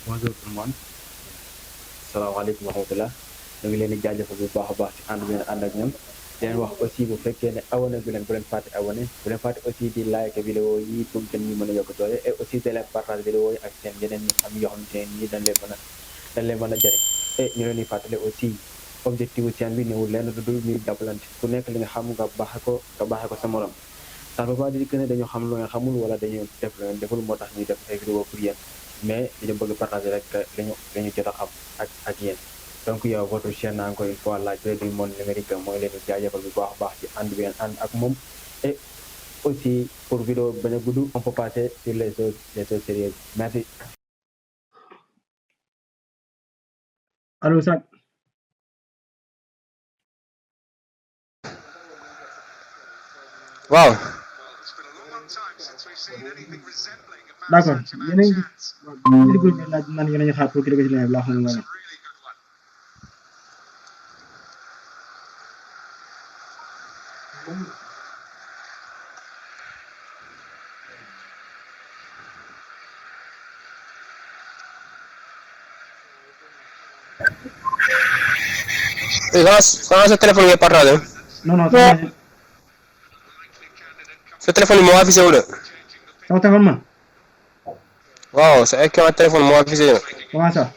Bonjour tout le monde. Salaamaaleykum wa rahmatulah. ñu ngi leen di jaajëfal bu baax a baax ci ànd bi ngeen ànd ak ñoom. di leen wax aussi bu fekkee ne abonné bu leen fàtte abonné bu leen fàtte aussi di like vidéo yi pour que ñu mën a yokk doole et aussi de leen partage vidéo yi ak seen yeneen ñi am yoo xamante ne nii dañ leen mën a jëriñ et ñu leen di fàttali aussi objectif chaîne bi newul lenn du dul ñuy jàppalante ku nekk li nga xam nga baaxee ko sa morom. ça ne veut pas dire que ne dañoo xam lu ngeen xamul wala dañoo def lu ngeen deful moo tax ñuy def ay vidéo pour yéen mais dañu bëgg partager rek lañu jot a xam ak yéen donc yow votre chaîne encore une fois la clé du monde numérique mooy leen di jaajëfal bu baax a baax ci ànd bi ngeen ànd ak moom et aussi pour vidéo bañ a gudd on peut passer sur les choses sérieuses merci. Allô Sack. waaw. d'accord yéen a ngi gis groupe bi laaj man yéen a ngi xaar pour ki dugg ci live bi laa xam nga ne. xanaa sa téléphone ngay partagé. non non sa téléphone bi moo affiché wu de. sama téléphone man. waaw sa écran téléphone moo affiché wu. comment ça.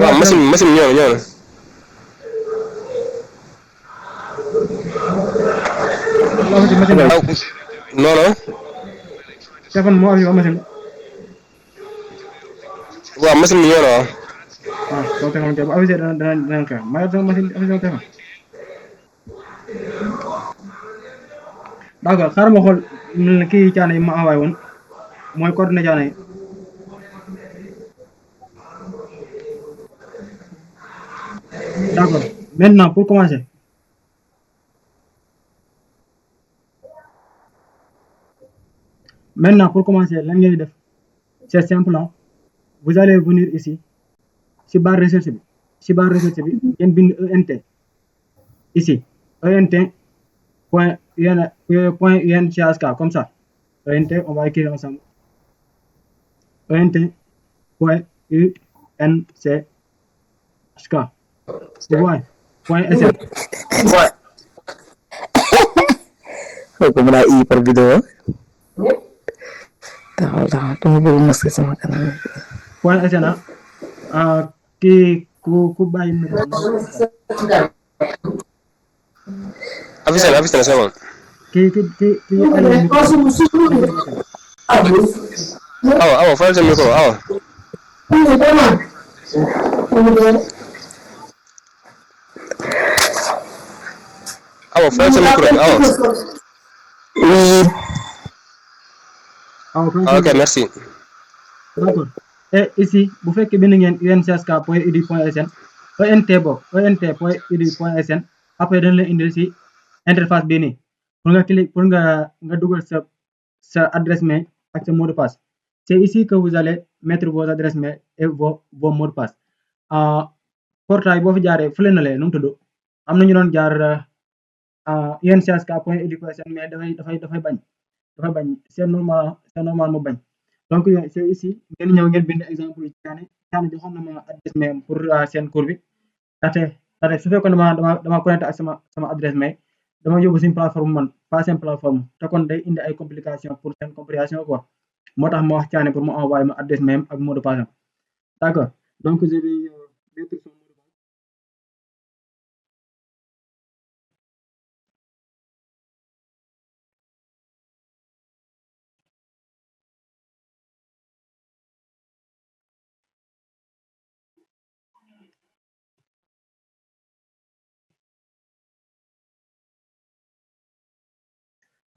waaw machine ñëw na. non non. téléphone moo affiché machine. waaw machine bi ñëw na waaw. waaw sama téléphone kay bu affiché dana kay maa yor sama machine affiché sama téléphone. d'accord xaaral ma xool kii caane yi ma envoyé woon mooy coordonnées caane yi. d'accord maintenant pour commencer. Maintenant pour commencer lan ngeen di def c'est simple hein. Vous allez venir ici ci barre recherche bi ngeen bind ENT ici ENT point UNCHK comme ça ENT on va écrire ensemble ENT point UNCHK vous voyez point SN. Como la I par vidéo. Tahu tunggu belum masuk sama kanan. Point SN kii ku bàyyi na affiché na c'est bon. kii awa fayal sa micro awa. awa fayal sa micro awa. ok merci. d'accord et ici bu fekkee bind ngeen UNCHK point edu point sn ENT point edu point sn après dañ leen indil ci interface bii nii pour nga dugal sa adresse mail ak sa mot de passe. C'est ici que vous allez mettre vos adresses mail et vos mots de passe. Portail boo fi jaaree fële na lee nu mu tudd am na ñu doon jaar UNCHK point edu point sn mais dafay bañ c'est normal mu bañ. Donc c'est ici ngeen ñëw ngeen bind exemple yi caane joxoon na ma adresse mail pour seen cours bi ndaxte su fekkoon dama connecté ak sama adresse mail dama yóbbu suñu plateforme man pas seen plateforme te kon day indi ay complications pour seen compréhension quoi moo tax ma wax caane pour mu envoyer ma adresse mail ak mot de passe. D'accord donc je vais mettre son mot de passe.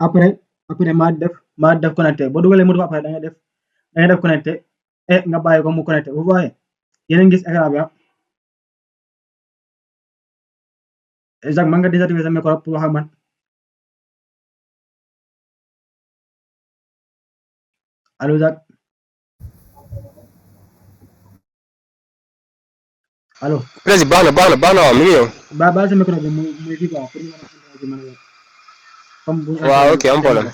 après maa def connecté boo dugalee mot de passe après da ngay def connecté et nga bàyyi ko mu connecté vous voyez yéen a ngi gis écran bi Jacques man nga désactiver sa micro pour wax ak man. Allô Jacques. allo. président baax na waaw mi ngi ñëw. baal sa micro bi muy kii quoi pour ñu mën a comme bu waaw ok am problème.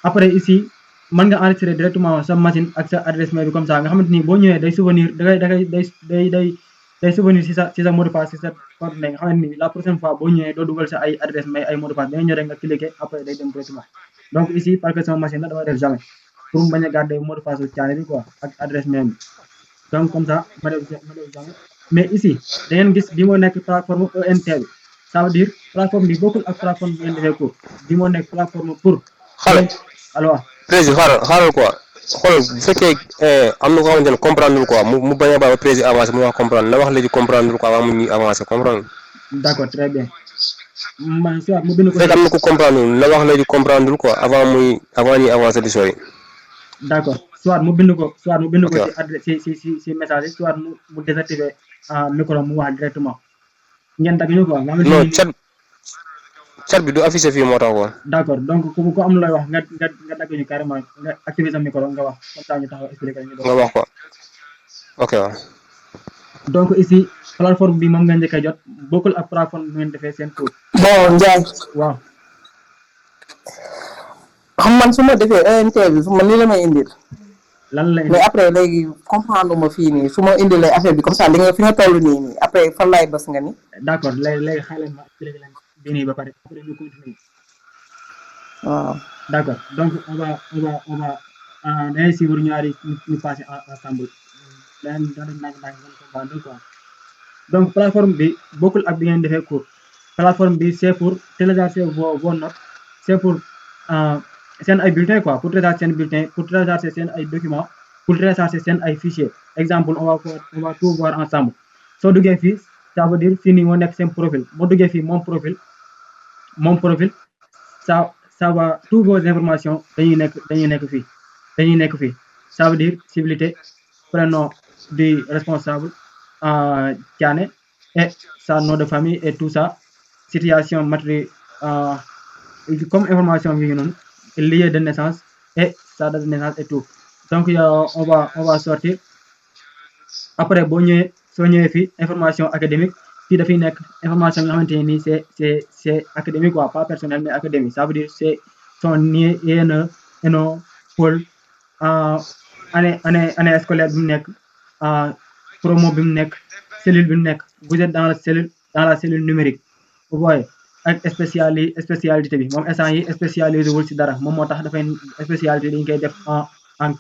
après ici mën nga enregistrer directement sa machine ak sa adresse mail bi comme ça nga xamante ni boo ñëwee day souvenir day souvenir si sa mot de passe si sa coordonnée nga xamante ni la prochaine fois boo ñëwee doo dugal sa ay adresse mail ay mot de passe da nga ñëw rek nga cliquer après day dem directement donc ici parce que sama machine la damay def jamais pour mu bañ a garder mot de passe su Thiané bi quoi ak adresse mail bi donc comme ça ma def jamais mais ici da ngeen gis bi moo nekk plateforme ENT bi ça veut dire plateforme bi bokkul ak plateforme bi ngeen defee cours bi moo nekk plateforme pour xale alors président xaaral quoi xoolal bu fekkee am na ko xamante ne comprendre lul quoi mu bañ a bàyyi ba président avancé mu wax comprendre na wax léegi comprendre lul quoi avant mu ñuy avancé comprendre d'accord très bien man soit mu bind bu ko fekkee am na ko comprendre lul na wax léegi comprendre lul quoi avant ñuy avancé di sori. d'accord soit mu bind ko Ok. ci adresse si message yi soit mu désactiver micro mu wax directement ngeen dagg ñu quoi nga xamante non ni chat bi du affiché fii moo tax quoi. d'accord donc ku am looy wax nga dagg ñu carrément nga activer sa micro nga wax comme ça ñu taxaw expliquer ñu nga wax quoi ok waaw. donc ici plateforme bi moom nga njëkk a jot bokkul ak plateforme bi ngeen defee seen cours bon Ndiaye waaw xam man su ma defee ENT bi su ma lii la may indil lan la indi mais après léegi comprendre ma fii nii su ma indilee affaire bi comme ça li nga fi nga toll nii après fan laay bës nga ni d'accord léegi xaaral ma expliquer leen bii nii ba pare après ñu continuer waaw d'accord donc on va dañuy suivre ñaari ñu passer ensemble dañ nang comprendre quoi donc plateforme bi bokkul ak bi ngeen defee cours plateforme bi c'est pour télécharger vos notes c'est pour seen ay bulletins quoi pour télécharger seen bulletin pour télécharger seen ay documents pour télécharger seen ay fichiers exemple on va tout voir ensemble soo duggee fii ça veut dire fii nii moo nekk seen profil moo duggee fii mon profil ça va toutes vos informations dañuy nekk fii ça veut dire civilité prénom du responsable Thiané et sa nom de famille et tout ça situation matérielle comme information bi ngi noonu lieu de naissance et sa date de naissance et tout donc on va sortir après soo ñëwee fii information académique fii dafay nekk information nga xamante ne nii c'est académique quoi pas personnel mais académique ça veut dire c'est son nom pôle année scolaire bi mu nekk promo bi mu nekk cellule bi mu nekk vous êtes dans la cellule numérique vous voyez ak spécialité bi moom instant yi spécialisé wul ci dara moom moo tax dafay spécialité dañu koy def en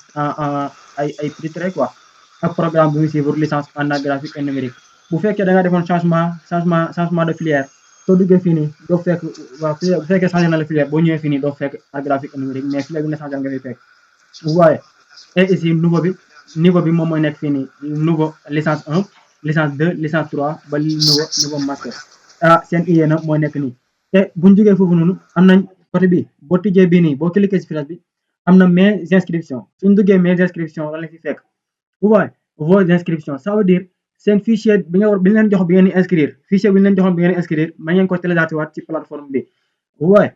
ay petits traits quoi ak programme bi muy suivre licence en art graphique et numérique bu fekkee da nga defoon changement de filière soo duggee fii nii doo fekk waaw bu fekkee changé na la filière boo ñëwee fii nii doo fekk art graphique et numérique mais filière bi nga changé nga fiy fekk vous voyez et ici niveau bi moom mooy nekk fii nii nouveau licence 1 licence 2 licence 3 ba niveau master seen IE na mooy nekk nii te buñ jógee foofu noonu am nañ côté bi boo tijjee bii nii boo cliquer ci flèche bi am na mes inscriptions suñ duggee mes inscriptions lan la fi fekk vous voyez vos inscriptions ça veut dire seen fichier bi leen jox bi ngeen di inscrire fichier bi leen joxoon bi ngeen di inscrire ma ngeen ko télécharger waat ci plateforme bi vous voyez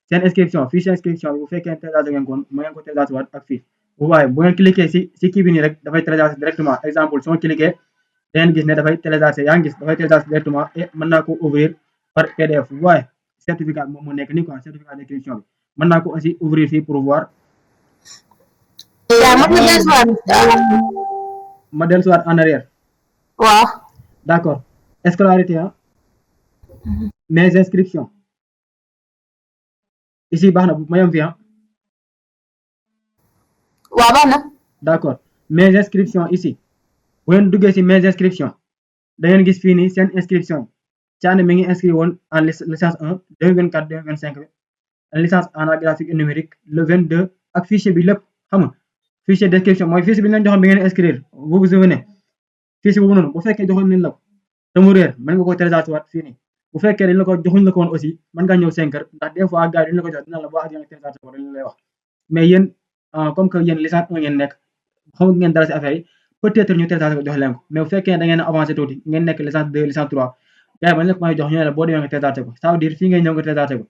seen inscription fichier inscription bi bu fekkee télécharger ngeen ko ma ngeen ko télécharger waat ak fii vous voyez bu ngeen cliquer ci kii bi nii rek dafay télécharger directement exemple su ma cliquer da ngeen gis ne dafay télécharger yaa ngi gis dafay télécharger directement et mën naa ko ouvrir par PDF vous voyez certificat bi moom moo nekk nii quoi certificat d'inscription bi mën naa ko aussi ouvrir fii pour voir ma dellusiwaat en arrière waaw d'accord scolarité mes inscriptions ici baax na ma yem fi waaw baax na d'accord mes inscriptions ici bu ngeen duggee ci mes inscriptions da ngeen gis fii nii seen inscription Thiané mi ngi inscrit woon en licence 1 2024 2025 bi licence en art graphique et numérique le 22 ak fichier bi lépp xam nga fichier d'inscription mooy fichier bi ñu leen joxoon bi ngeen inscrire vous vous souvenez fichier boobu noonu bu fekkee joxoon nañ la ko te mu réer mën nga ko télécharger waat fii nii bu fekkee dañ la ko joxuñ la ko woon aussi mën ngaa ñëw 5 heures ndax des fois gars yi duñ la ko jox dina la boo ak nga télécharger ko dañ lay wax mais yéen comme que yéen licence 1 ngeen nekk xamul ngeen dara ci affaire yi peut-être ñu télécharger ko jox leen ko mais bu fekkee da ngeen a avancé tuuti ngeen nekk licence 2 licence 3 gars yi bañ la ko may jox ñu ne la boo demee nga télécharger ko ça veut dire fii ngay ñëw nga télécharger ko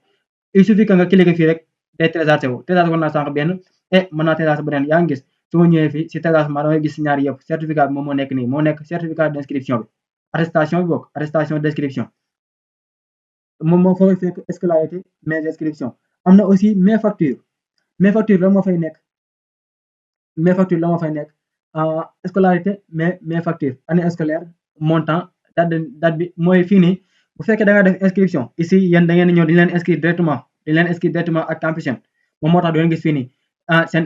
il suffit que nga cliquer fii rek day télécharger ko télécharger ko naa sànq benn et mën naa télécharger beneen yaa ngi gis su ma ñëwee fii si téléchargement damay gis ñaar yëpp certificat bi moom moo nekk nii moo nekk certificat d'inscription bi attestation bi bokk attestation d'inscription moom moo fa fekk scolarité mes inscriptions am na aussi mes factures mes factures la moo fay nekk mes factures la moo fay nekk scolarité mes factures année scolaire montant date bi mooy fii nii bu fekkee da nga def inscription ici yéen da ngeen ñëw dañu leen inscrire directement ak Campusen moom moo tax du ngeen gis fii nii seen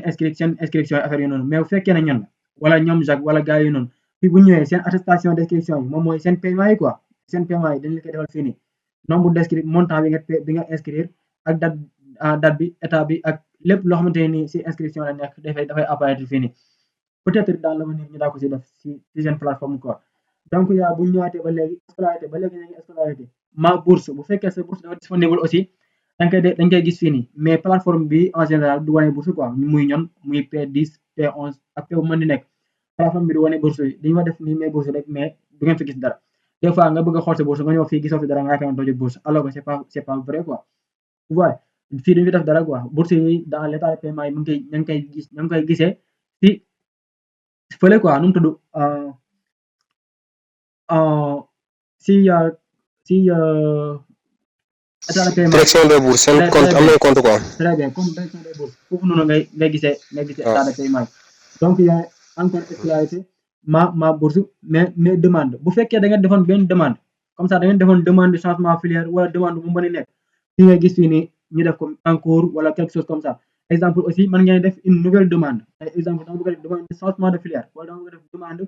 inscription affaire yu noonu mais bu fekkee ne ñun wala ñoom Jacques wala gars yi noonu fii bu ñëwee seen attestation d'inscription yi moom mooy seen paiement yi quoi seen paiement yi dañu leen koy defal fii nii nombre d'inscrits montant bi nga inscrire ak date bi état bi ak lépp loo xamante ne nii si inscription la nekk dafay apparaître fii nii peut-être dans l'avenir ñu daa ko si def si seen plateforme quoi donc yaa bu ñu ñëwaatee ba léegi ñu ngi scolarité ma bourse bu fekkee sa bourse dafa disponible aussi dañ koy gis fii nii mais plateforme bi en général du wane bourse quoi muy ñoon muy P10 P11 ak P bu mën di nekk plateforme bi du wane bourse yi dañu def nii mais bourse rek mais du ngeen fi gis dara des fois nga bëgg a xool sa bourse nga ñëw fii gisoo fi dara nga yaakaar doo jot bourse alors que c'est pas vrai quoi waaye fii dañu fi def dara quoi bourse yi dans l'état de paiement yi ñu ngi koy gisee si fële quoi nu mu tudd si état de paiement direction des bourses seen compte am nañu compte quoi. très bien comme direction des bourses foofu noonu ngay gisee état de paiement yi donc y a encore scolarité ma bourse mais demande bu fekkee da nga defoon benn demande comme ça da ngeen defoon demande de changement filière wala demande bu mën a nekk fii ngay gis fii nii ñu def ko en cours wala quelque chose comme ça exemple aussi mën ngeen def une nouvelle demande exemple dama bëgg a def demande de changement de filière wala dama bëgg a def demande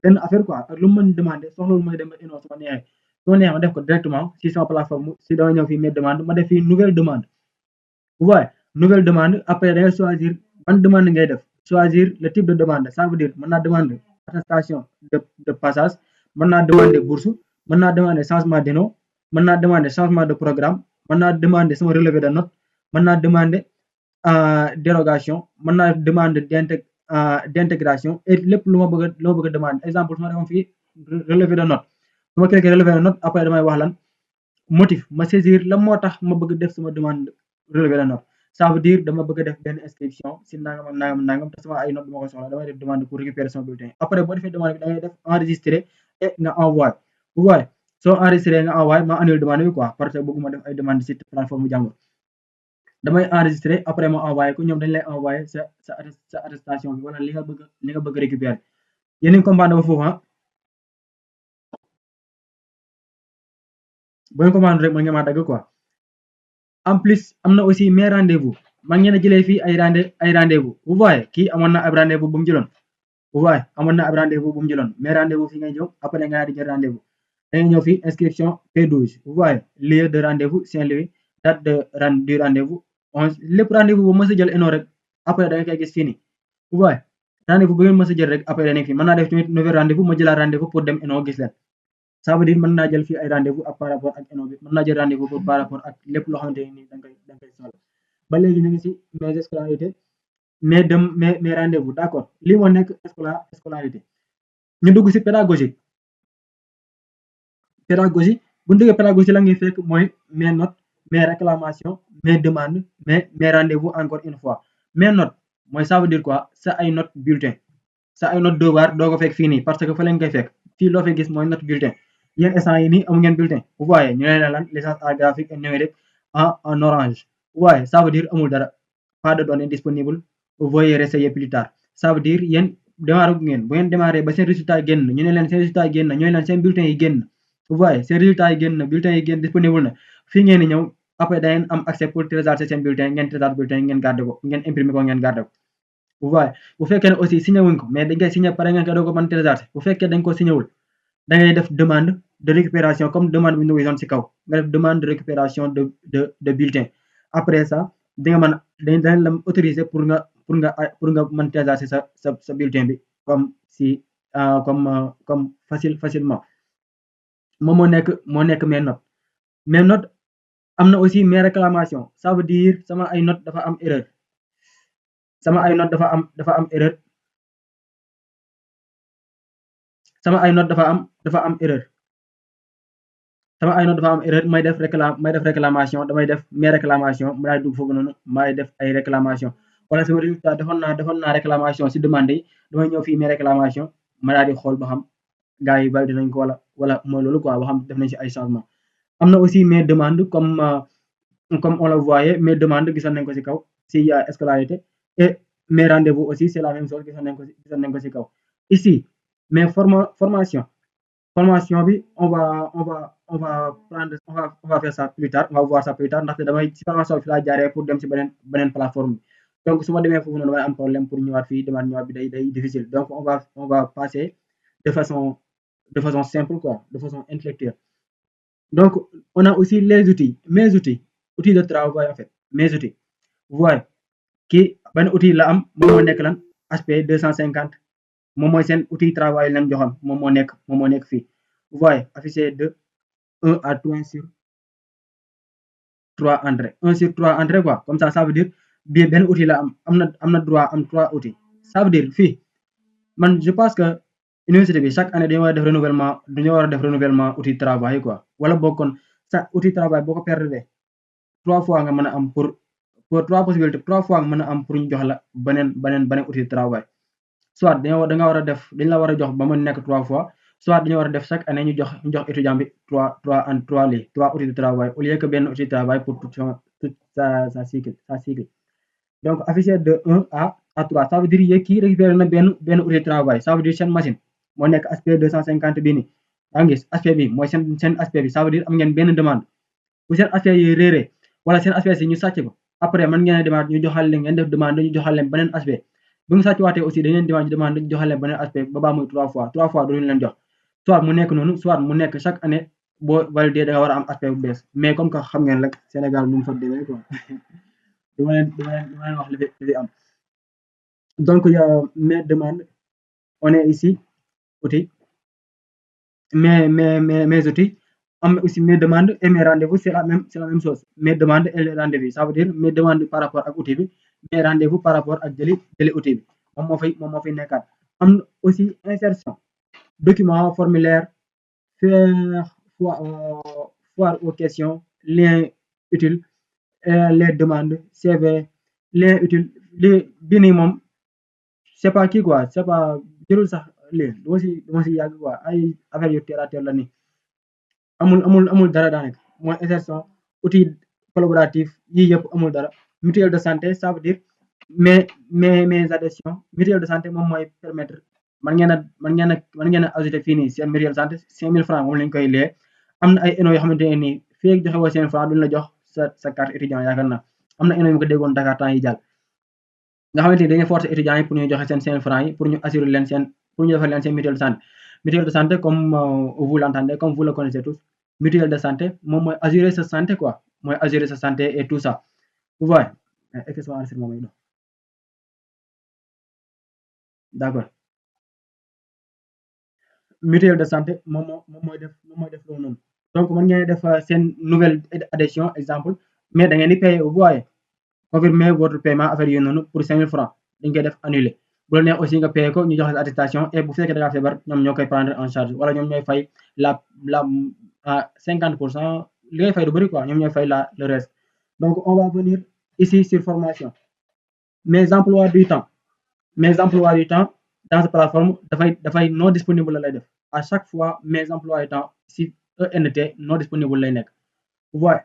benn affaire quoi ak lu mu mën demandé soxlawul may dem ba inoo su ma neexee ma def ko directement si sama plateforme si dama ñëw fii mes demande ma def fii nouvelle demande vous voyez nouvelle demande après da ngay choisir ban demande ngay def choisir le type de demande ça veut dire mën naa demander attestation de passage mën naa demander bourse mën naa demander changement de nom mën naa demander changement de programme mën naa demander sama relevé de note mën naa demander dérogation mën naa demander d'intégration et lépp lu ma bëgg a demander exemple su ma defoon fii relevé de note su ma cliquer relevé de note après damay wax lan motif ma saisir la moo tax ma bëgg def sama demande relevé de note ça veut dire dama bëgg a def benn inscription si nangam te sama ay note dama ko soxla damay def demande pour récupérer sama bulletin après boo defee demande bi da ngay def enregistrer et nga envoyé vous voyez soo enregistré nga envoyé ma annulé demande bi quoi parce que bëgguma def ay demande si plateforme jàmbur damay enregistré après ma envoyé ko ñoom dañ lay envoyé sa attestation bi wala li nga bëgg récupérer yéen a ngi comprendre ba foofu bu ngeen comprendre rek mën ngeen maa dagg quoi en plus am na aussi mes rendez-vous man ngeen a jëlee fii ay rendez-vous vous voyez kii amoon na ab rendez-vous bu mu jëloon vous voyez amoon na ab rendez-vous bu mu jëloon mais rendez-vous fi ngay ñëw après nga di jël rendez-vous da ngay ñëw fii inscription P12 vous voyez lieu de rendez-vous Saint-Louis date du rendez-vous 11 lépp rendez-vous bu mës a jël eno rek après da nga koy gis fii nii vous voyez rendez-vous bu ngeen mës a jël rek après da nekk fii mën naa def tamit nouvel rendez-vous ma jëlaat rendez-vous pour dem eno gis leen ça veut dire mën naa jël fii ay rendez-vous ak par rapport ak eno bi mën naa jël rendez-vous pour par rapport ak lépp loo xamante ni da nga koy soxla ba léegi ñu ngi si mes scolarités mes rendez-vous d'accord lii moo nekk scolarité ñu dugg si pédagogie bu ñu duggee pédagogie la ngi fekk mooy mes notes mes réclamations mes demandes mes rendez-vous encore une fois mes notes mooy ça veut dire quoi sa ay notes bulletin sa ay notes devoir doo ko fekk fii nii parce que fa leen koy fekk fii loo fay gis mooy note bulletin yéen instant yi nii amu ngeen bulletin vous voyez ñu leen lan licence art graphique et numérique en orange vous voyez ça veut dire amul dara pas de données disponibles veuillez réessayer plus tard ça veut dire yéen démarré ngeen bu ngeen démarré ba seen résultat génn ñu ne leen seen résultat génn ñu ne leen seen bulletin yi génn vous voyez seen résultat yi génn bulletin yi génn disponible na fii ngeen di ñëw après da ngeen am accès pour télécharger seen bulletin ngeen télécharger bulletin ngeen garder ko ngeen imprimer ko ngeen garder ko vous voyez bu fekkee ne aussi signé wuñ ko mais dañ koy signé pare ngeen ko doo ko mën télécharger bu fekkee dañ ko signé wul da ngay def demande de récupération comme demande bi ñu gisoon ci kaw nga def demande de récupération de bulletin après ça di nga mën dañ la autoriser pour nga mën télécharger sa bulletin bi comme si comme facilement moom moo nekk mes notes am na aussi mes réclamations ça veut dire sama ay notes dafa am erreur sama ay notes dafa am erreur sama ay notes dafa am erreur sama ay notes dafa am erreur may def réclamation damay def mes réclamations ma daal dugg foofu noonu may def ay réclamation wala sama résultat defoon naa réclamation si demande yi damay ñëw fii mes réclamations ma daal di xool ba xam gars yi validé nañ ko wala mooy loolu quoi ba xam def nañ si ay changement am na aussi mes demandes comme on le voyait mes demandes gisoon nañ ko si kaw si scolarité et mes rendez-vous aussi c'est la même chose gisoon nañ ko si kaw. Ici mes formation bi on va prendre on va faire ça plus tard on va voir ça plus tard ndaxte damay si formation bi fi laa jaaree pour dem si beneen plateforme bi donc su ma demee foofu noonu damay am problème pour ñëwaat fii demaat ñëwaat bi day difficile donc on va passer de façon simple quoi, de façon intellectuelle. Donc on a aussi les outils, mes outils de travail en fait, mes outils. Vous voyez kii ban outil la am moom moo nekk lan HP 250 moom mooy seen outil travail lañ joxam moom moo nekk fii. Vous voyez affiché de 1 à 3 sur 3 entrées 1 sur 3 entrées quoi, comme ça veut dire bii benn outil la am na droit am 3 outils. Ça veut dire fii man je pense que université bi chaque année dañoo war a def renouvellement outil travail quoi, wala boog kon sa outil travail boo ko perdre 3 fois nga mën a am pour 3 possibilités 3 fois nga mën a am pour ñu jox la beneen outil travail. Soit dañ la war a jox ba mu nekk 3 fois, soit dañoo war a def chaque année ñu jox étudiant bi 3 outils de travail au lieu que benn outil de travail pour toute sa cycle. Donc affiché de 1 à 3 ça veut dire yéeg kii récupéré na benn outil de travail, ça veut dire seen machine moo nekk HP 250 bii nii yaa ngi gis HP bi mooy seen HP bi, ça veut dire am ngeen benn demande bu seen HP yi réeree wala seen HP si ñu sàcc ko après mën ngeen a demande ñu joxal leen ngeen def demande ñu joxal leen beneen HP bu ñu sàcc waatee aussi dañ leen demande ñu joxal leen beneen HP ba baa muy 3 fois duñu leen jox, soit mu nekk noonu soit mu nekk chaque année boo validé da nga war a am HP bu bees, mais comme que xam ngeen rek Sénégal nu mu fa demee quoi duma leen wax li fi am. Donc il y a mes demandes, on est ici outils, mes outils, aussi mes demandes et mes rendez-vous c'est la même chose, mes demandes et les rendez-vous ça veut dire mes demandes par rapport ak outil bi, mes rendez-vous par rapport ak jëli outil bi moom moo fay nekkaat. Am aussi insertion document formulaire foire aux questions lien utile les demandes CV lien utile bii nii moom c'est pas kii quoi, c'est pas jërul sax lii duma si yàgg quoi, ay affaire yu terre à terre la nii amul dara daanaka mooy insertion outil collaboratif yii yëpp amul dara. Mutuelle de santé ça veut dire mes adhésions mutuelle de santé moom mooy permettre man ngeen a ajouté fii nii seen mutuelle de santé 5000 francs moom lañ koy lee. Am na ay ENO yoo xamante ne nii fii ak joxe woo 5000 francs duñ la jox sa carte étudiant yaakaar naa am na ENO yu ko déggoon Dakar temps yi jàll nga xamante ni dañuy forcer étudiants yi pour ñu joxe seen 5000 francs yi pour ñu assurer leen pour ñu defal leen seen mutuelle de santé comme vous l'entendez comme vous le connaissez tous. Mutuelle de santé moom mooy assurer sa santé quoi, mooy assurer sa santé et tout ça. Vous voyez d'accord mutuelle de santé moom mooy def loolu noonu. Donc mën ngeen def seen nouvelle adhésion exemple mais da ngeen di payer vous voyez confirmer votre paiement affaire yooyu noonu pour 5000 francs dañ koy def annuler bu la neex aussi nga payer ko ñu jox la attestation et bu fekkee da ngaa feebar ñoom ñoo koy prendre en charge wala ñoom ñooy fay la 50% li ngay fay du bëri quoi ñoom ñooy fay le reste. Donc on va venir ici sur formation mes emplois du temps dans cette plateforme dafay non disponible la lay def à chaque fois mes emplois du temps si ENT non disponible lay nekk vous voyez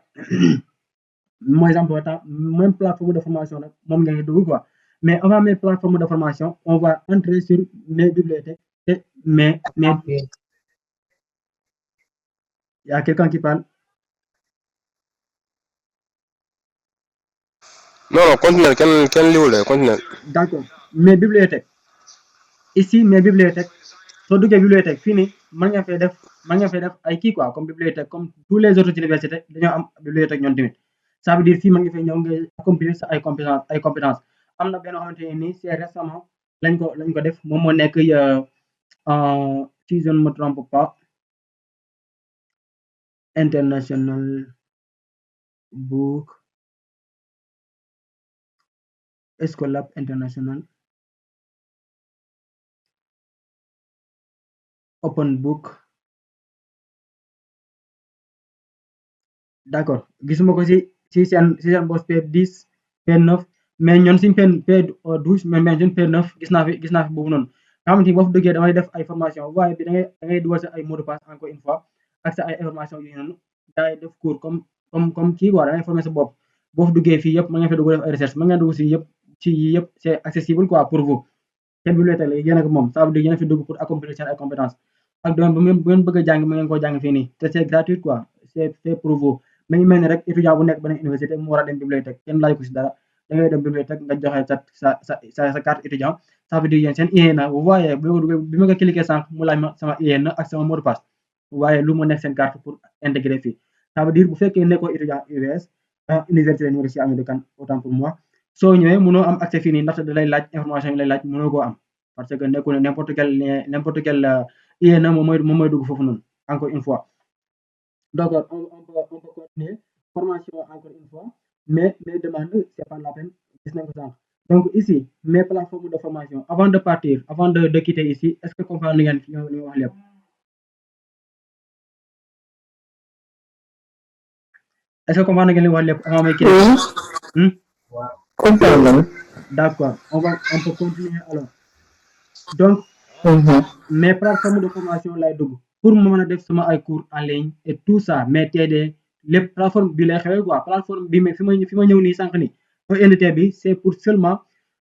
mes emplois du temps même plateforme de formation nag moom ngay dugg quoi, mais avant mes plateformes de formation on va entrer sur mes bibliothèques et mes il y a quelqu'un qui parle. Non, continue, kenn liwul de continue. D'accord mes bibliothèques ici mes bibliothèques soo duggee bibliothèque fii nii mën nga fay def ay kii quoi comme bibliothèque comme tous les autres universités dañoo am bibliothèque ñoom tamit ça veut dire fii mën nga fay ñëw nga accomplir sa ay compétences am na benn xamante ne nii c'est récemment lañ ko def moom moo nekk si je ne me trompe pas international book Escolab international open book d'accord gisuma ko si seen boss P10 P9 mais ñoon suñ P12 mais ñun P9 gis naa fi boobu noonu nga xamante ni boo fa duggee damay def ay formation waaye bi da ngay dugal sa ay mot de passe encore une fois ak sa ay information yu noonu daay def cours comme kii quoi da ngay former sa bopp boo fa duggee fii yëpp mën ngeen fa dugg def ay recherche mën ngeen dugg si yëpp ci yii yëpp c'est accessible quoi pour vous seen bibliothèque la yéen a ko moom ça veut dire yéen a fi dugg pour accomplir seen ay compétences ak domaine bu ngeen bëgg a jàng mën ngeen koo jàng fii nii te c'est gratuit quoi c'est pour vous mais ñu mel ni rek étudiant bu nekk beneen université mu war a dem bibliothèque kenn laaj ko si dara da ngay dem bibliothèque nga joxe sa carte étudiant ça veut dire yéen seen INA vous voyez bi ma ko cliquer sànq mu laaj ma sama INA ak sama mot de passe vous voyez lu mu nekk seen carte pour intégrer fii ça veut dire bu fekkee nekkoo étudiant UVS université Cheikh Hamidou Kane autant pour moi soo ñëwee mënoo am accès fii nii ndaxte da lay laaj information yi lay laaj mënoo koo am parce que nekkul ne n'importe quel INA moom mooy dugg foofu noonu encore une fois donc on peut continuer formation encore une fois mais mes demandes c'est pas la peine gis nañ ko sànq donc ici mes plateformes de formation avant de partir avant de quitter ici est-ce que comprendre ngeen li ma wax lépp est-ce que comprendre ngeen li ma wax lépp avant may quitter comprendre. d'accord on peut continuer alors donc mes plateformes de formation lay dugg pour ma mën a def sama ay cours en ligne et tout ça mais TD lépp plateforme bi lay xewee quoi plateforme bi mais fi ma ñëw nii sànq ni ENT bi c'est pour seulement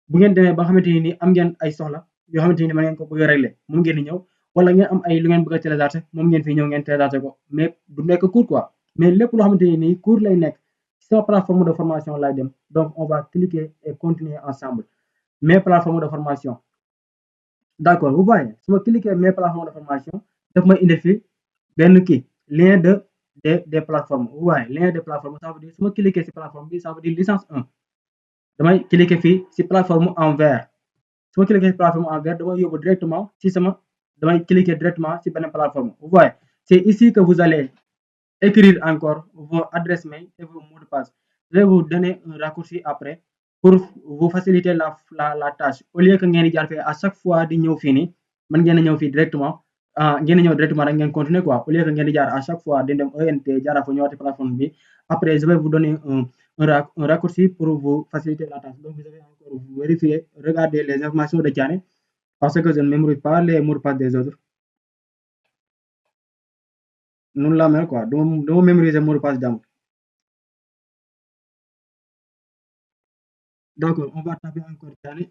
bu ngeen demee ba nga xamante ni am ngeen ay soxla yoo xamante ni ma ngeen ko bëgg a régler moom ngeen di ñëw wala ngeen am ay lu ngeen bëgg a télécharger moom ngeen fi ñëw ngeen télécharger ko mais du nekk cours quoi mais lépp loo xamante ni cours lay nekk sama plateforme de formation lay dem donc on va cliquer et continuer ensemble mes plateformes de formation d'accord vous voyez su ma cliquer mes plateformes de formation daf may indi fi benn kii lien des plateformes vous voyez lien des plateformes ça veut dire su ma cliquer ci plateforme bi ça veut dire licence 1 damay cliquer fii ci plateforme en vert su ma cliquer ci plateforme en vert damay yóbbu directement ci damay cliquer directement ci beneen plateforme vous voyez c'est ici que vous allez écrire encore vos adresses mail et vos mots de passe je vais vous donner un raccourci après pour vous faciliter la tâche au lieu que ngeen di jaar fii à chaque fois di ñëw fii nii man ngeen a ñëw fii directement ngeen a ñëw directement rek ngeen continuer quoi au lieu que ngeen di jaar à chaque fois di dem ENT jaara fa ñëwaati plateforme bi après je vais vous donner un raccourci pour vous faciliter la tâche donc vous allez encore vérifier regarder les informations de Thiané parce que je ne mémorise pas les mots de passe des autres noonu la mel quoi duma mémoriser mot de passe jàmm d'accord on va taper encore Thiané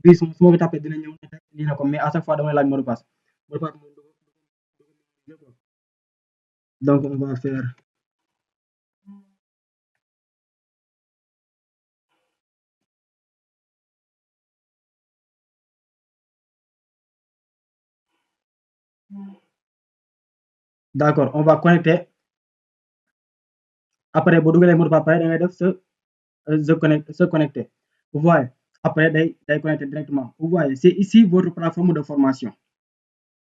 bii su ma ko tapé dina ñëw lii na ko mais à chaque fois damay laaj mot de passe donc on va faire d'accord on va connecter après boo dugalee mot de passe pare da ngay def se connecter vous voyez après day connecter directement vous voyez c'est ici votre plateforme de formation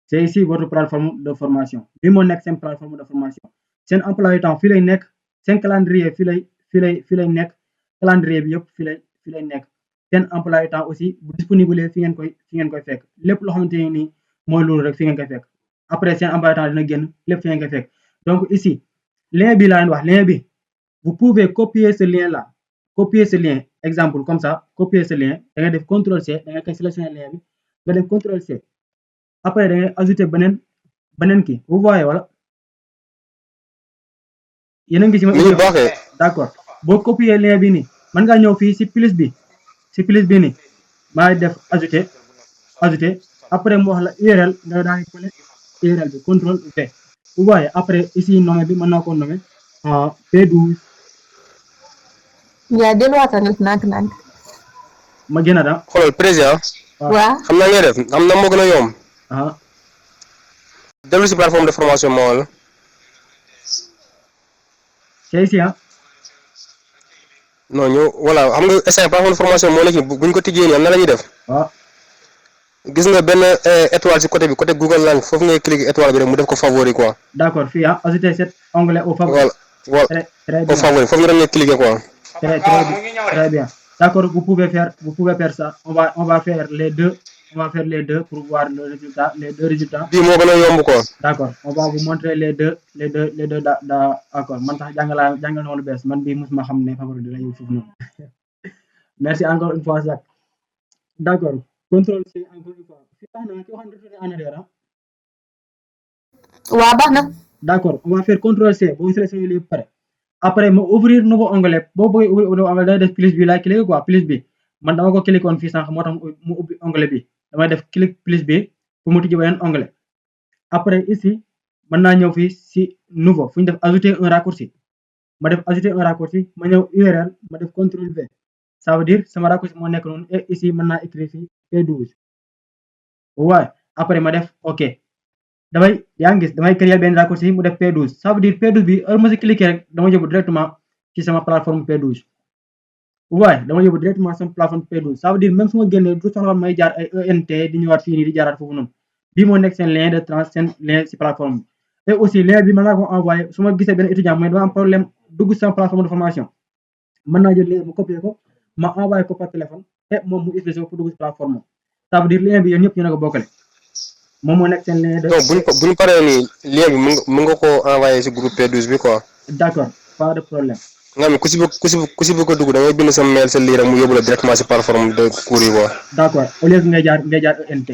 c'est ici votre plateforme de formation bi moo nekk seen plateforme de formation seen emploi du temps fii lay nekk seen calendrier fii lay nekk calendrier bi yëpp fii lay nekk seen emploi du temps aussi bu disponible fi ngeen koy fekk lépp loo xamante ne nii mooy loolu rek fi ngeen koy fekk après seen emploi du temps dina génn lépp fi ngeen koy fekk donc ici lien bi laa leen wax lien bi vous pouvez copier ce lien là copier ce lien exemple comme ça copier ce lien da ngay def CTRL C da ngay koy sélectionner lien bi nga def CTRL C après da ngay ajouter beneen kii vous voyez wala yéen a ngi ci ma d'accord boo copier lien bi nii mën ngaa ñëw fii ci plus bi nii maa def ajouter après mu wax la URL nga daal di coller URL bi CTRL V vous voyez après ici nommer bi mën naa ko nommer P12 yaa delluwaatal nànk ma gën a da xoolal président waaw xam naa ngay def am na moo gën a yomb ah dellu si plateforme de formation moo wala c'est ici non ñu voilà xam nga instant plateforme de formation moo nekk buñ ko tijjee nii am na la ñuy def waaw gis nga benn étoile si côté bi côté Google Lang foofu ngay cliquer étoile bi rek mu def ko favori quoi d'accord fii ajouter cet onglet au favori voilà très au bien favori foofu nga doon ngay cliquer quoi très bien d'accord vous pouvez faire ça on va faire les deux pour voir les deux résultats bii moo gën a yomb quoi d'accord on va vous montrer les deux d'accord man tax jàngal na lu bees man bii mosuma xam ne favori dina yow foofu noonu merci encore une fois Jacques d'accord contrôle C encore une fois fii tax na ki waxoon retourner en arrière waa baax na d'accord on va faire contrôle C boo sélectionné lii pare après ma ouvrir nouveau onglet boo bëggee ouvrir nouveau onglet day def plus bi laay cliquer quoi plus bi man dama ko cliquer woon fii sànq moo tax mu ubbi onglet bi damay def clic plus bi pour mu tijji beneen onglet après ici mën naa ñëw fii si nouveau fu ñu def ajouter un raccourci ma def ajouter un raccourci ma ñëw URL ma def CTRL V ça veut dire sama raccourci moo nekk noonu et ici mën naa écrire fii P12 waaye après ma def OK yaa ngi gis damay créer benn raccourci mu def P12 ça veut dire P12 bi heure ma si cliquer rek dama yóbbu directement ci sama plateforme P12 waaye dama yóbbu directement sama plateforme P12 ça veut dire même su ma génnee du soxla may jaar ay ENT di ñëwaat fii nii di jaaraat foofu noonu bii moo nekk seen lien de trans seen lien si plateforme bi et aussi lien bi mën naa ko envoyé su ma gisee benn étudiant mooy dama am problème dugg sama plateforme de formation mën naa jël lien mu copier ko ma envoyé ko par téléphone et moom mu utiliser ko pour dugg si plateforme ça veut dire lien bi yéen ñëpp ñu ne ko bokkale moom moo nekk seen lien de. donc buñ paree nii lien bi mën nga ko envoyé si groupe P12 bi quoi. d'accord pas de problème. nga xam ne ku si bëgg ko dugg da ngay bind sa mail sa lii rek mu yóbbu la directement si plateforme de cours yi quoi. d'accord au lieu que ngay jaar ENT.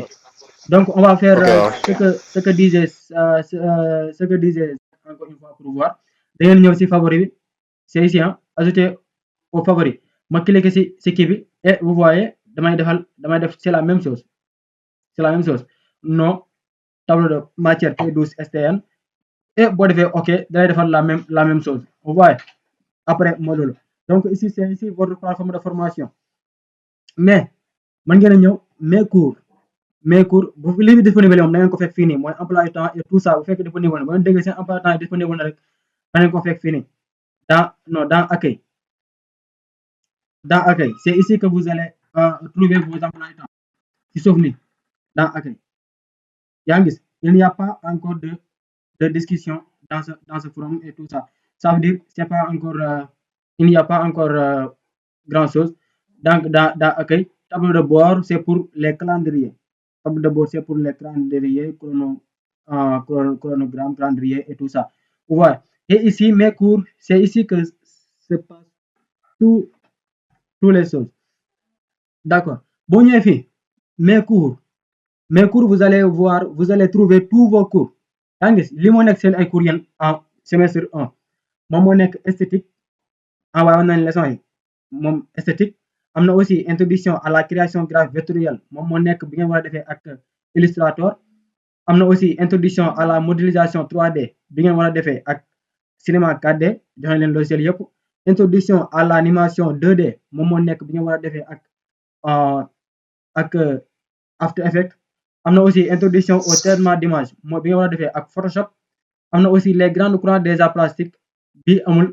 donc on va faire ce que disait encore une fois pour voir da ngeen ñëw si favori bi c'est ici ajouter au favori ma cliquer si kii bi et vous voyez damay def c'est la même chose nom tableau de matière P12 STN et boo defee OK dalay defal la même chose vous voyez après module donc ici c'est ici votre plateforme de formation mais mën ngeen a ñëw mes cours bu li bi disponible moom da ngeen ko fekk fii nii mooy emploi du temps et tout ça bu fekk disponible na ba ngeen déggee seen emploi du temps disponible na rek da ngeen ko fekk fii nii dans accueil c'est ici que vous allez trouver vos emplois du temps ci suuf nii dans accueil yaa ngi gis il n'y a pas encore de discussion dans ce forum et tout ça ça veut dire c'est pas encore il n'y a pas encore grand chose donc dans accueil tableau de bord c'est pour les calendriers tableau de bord c'est pour les calendriers chronogramme calendrier et tout ça vous voyez et ici mes cours c'est ici que se passe tous les choses d'accord boo ñëwee fii mes cours vous allez trouver tous vos cours yaa ngi gis li moo nekk seen ay cours yéen en semestre 1 moom moo nekk esthétique envoyé nañ leçon yi moom esthétique am na aussi introduction à la création graphique vectorielle moom moo nekk bi ngeen war a defee ak Illustrator am na aussi introduction à la modélisation 3D bi ngeen war a defee ak cinéma 4D joxe leen logiciel yëpp introduction à l'animation 2D moom moo nekk bi ngeen war a defee ak After Effects am na aussi introduction au traitement d'image mooy bi nga war a defee ak Photoshop am na aussi les grandes couleurs des arts plastiques bi amul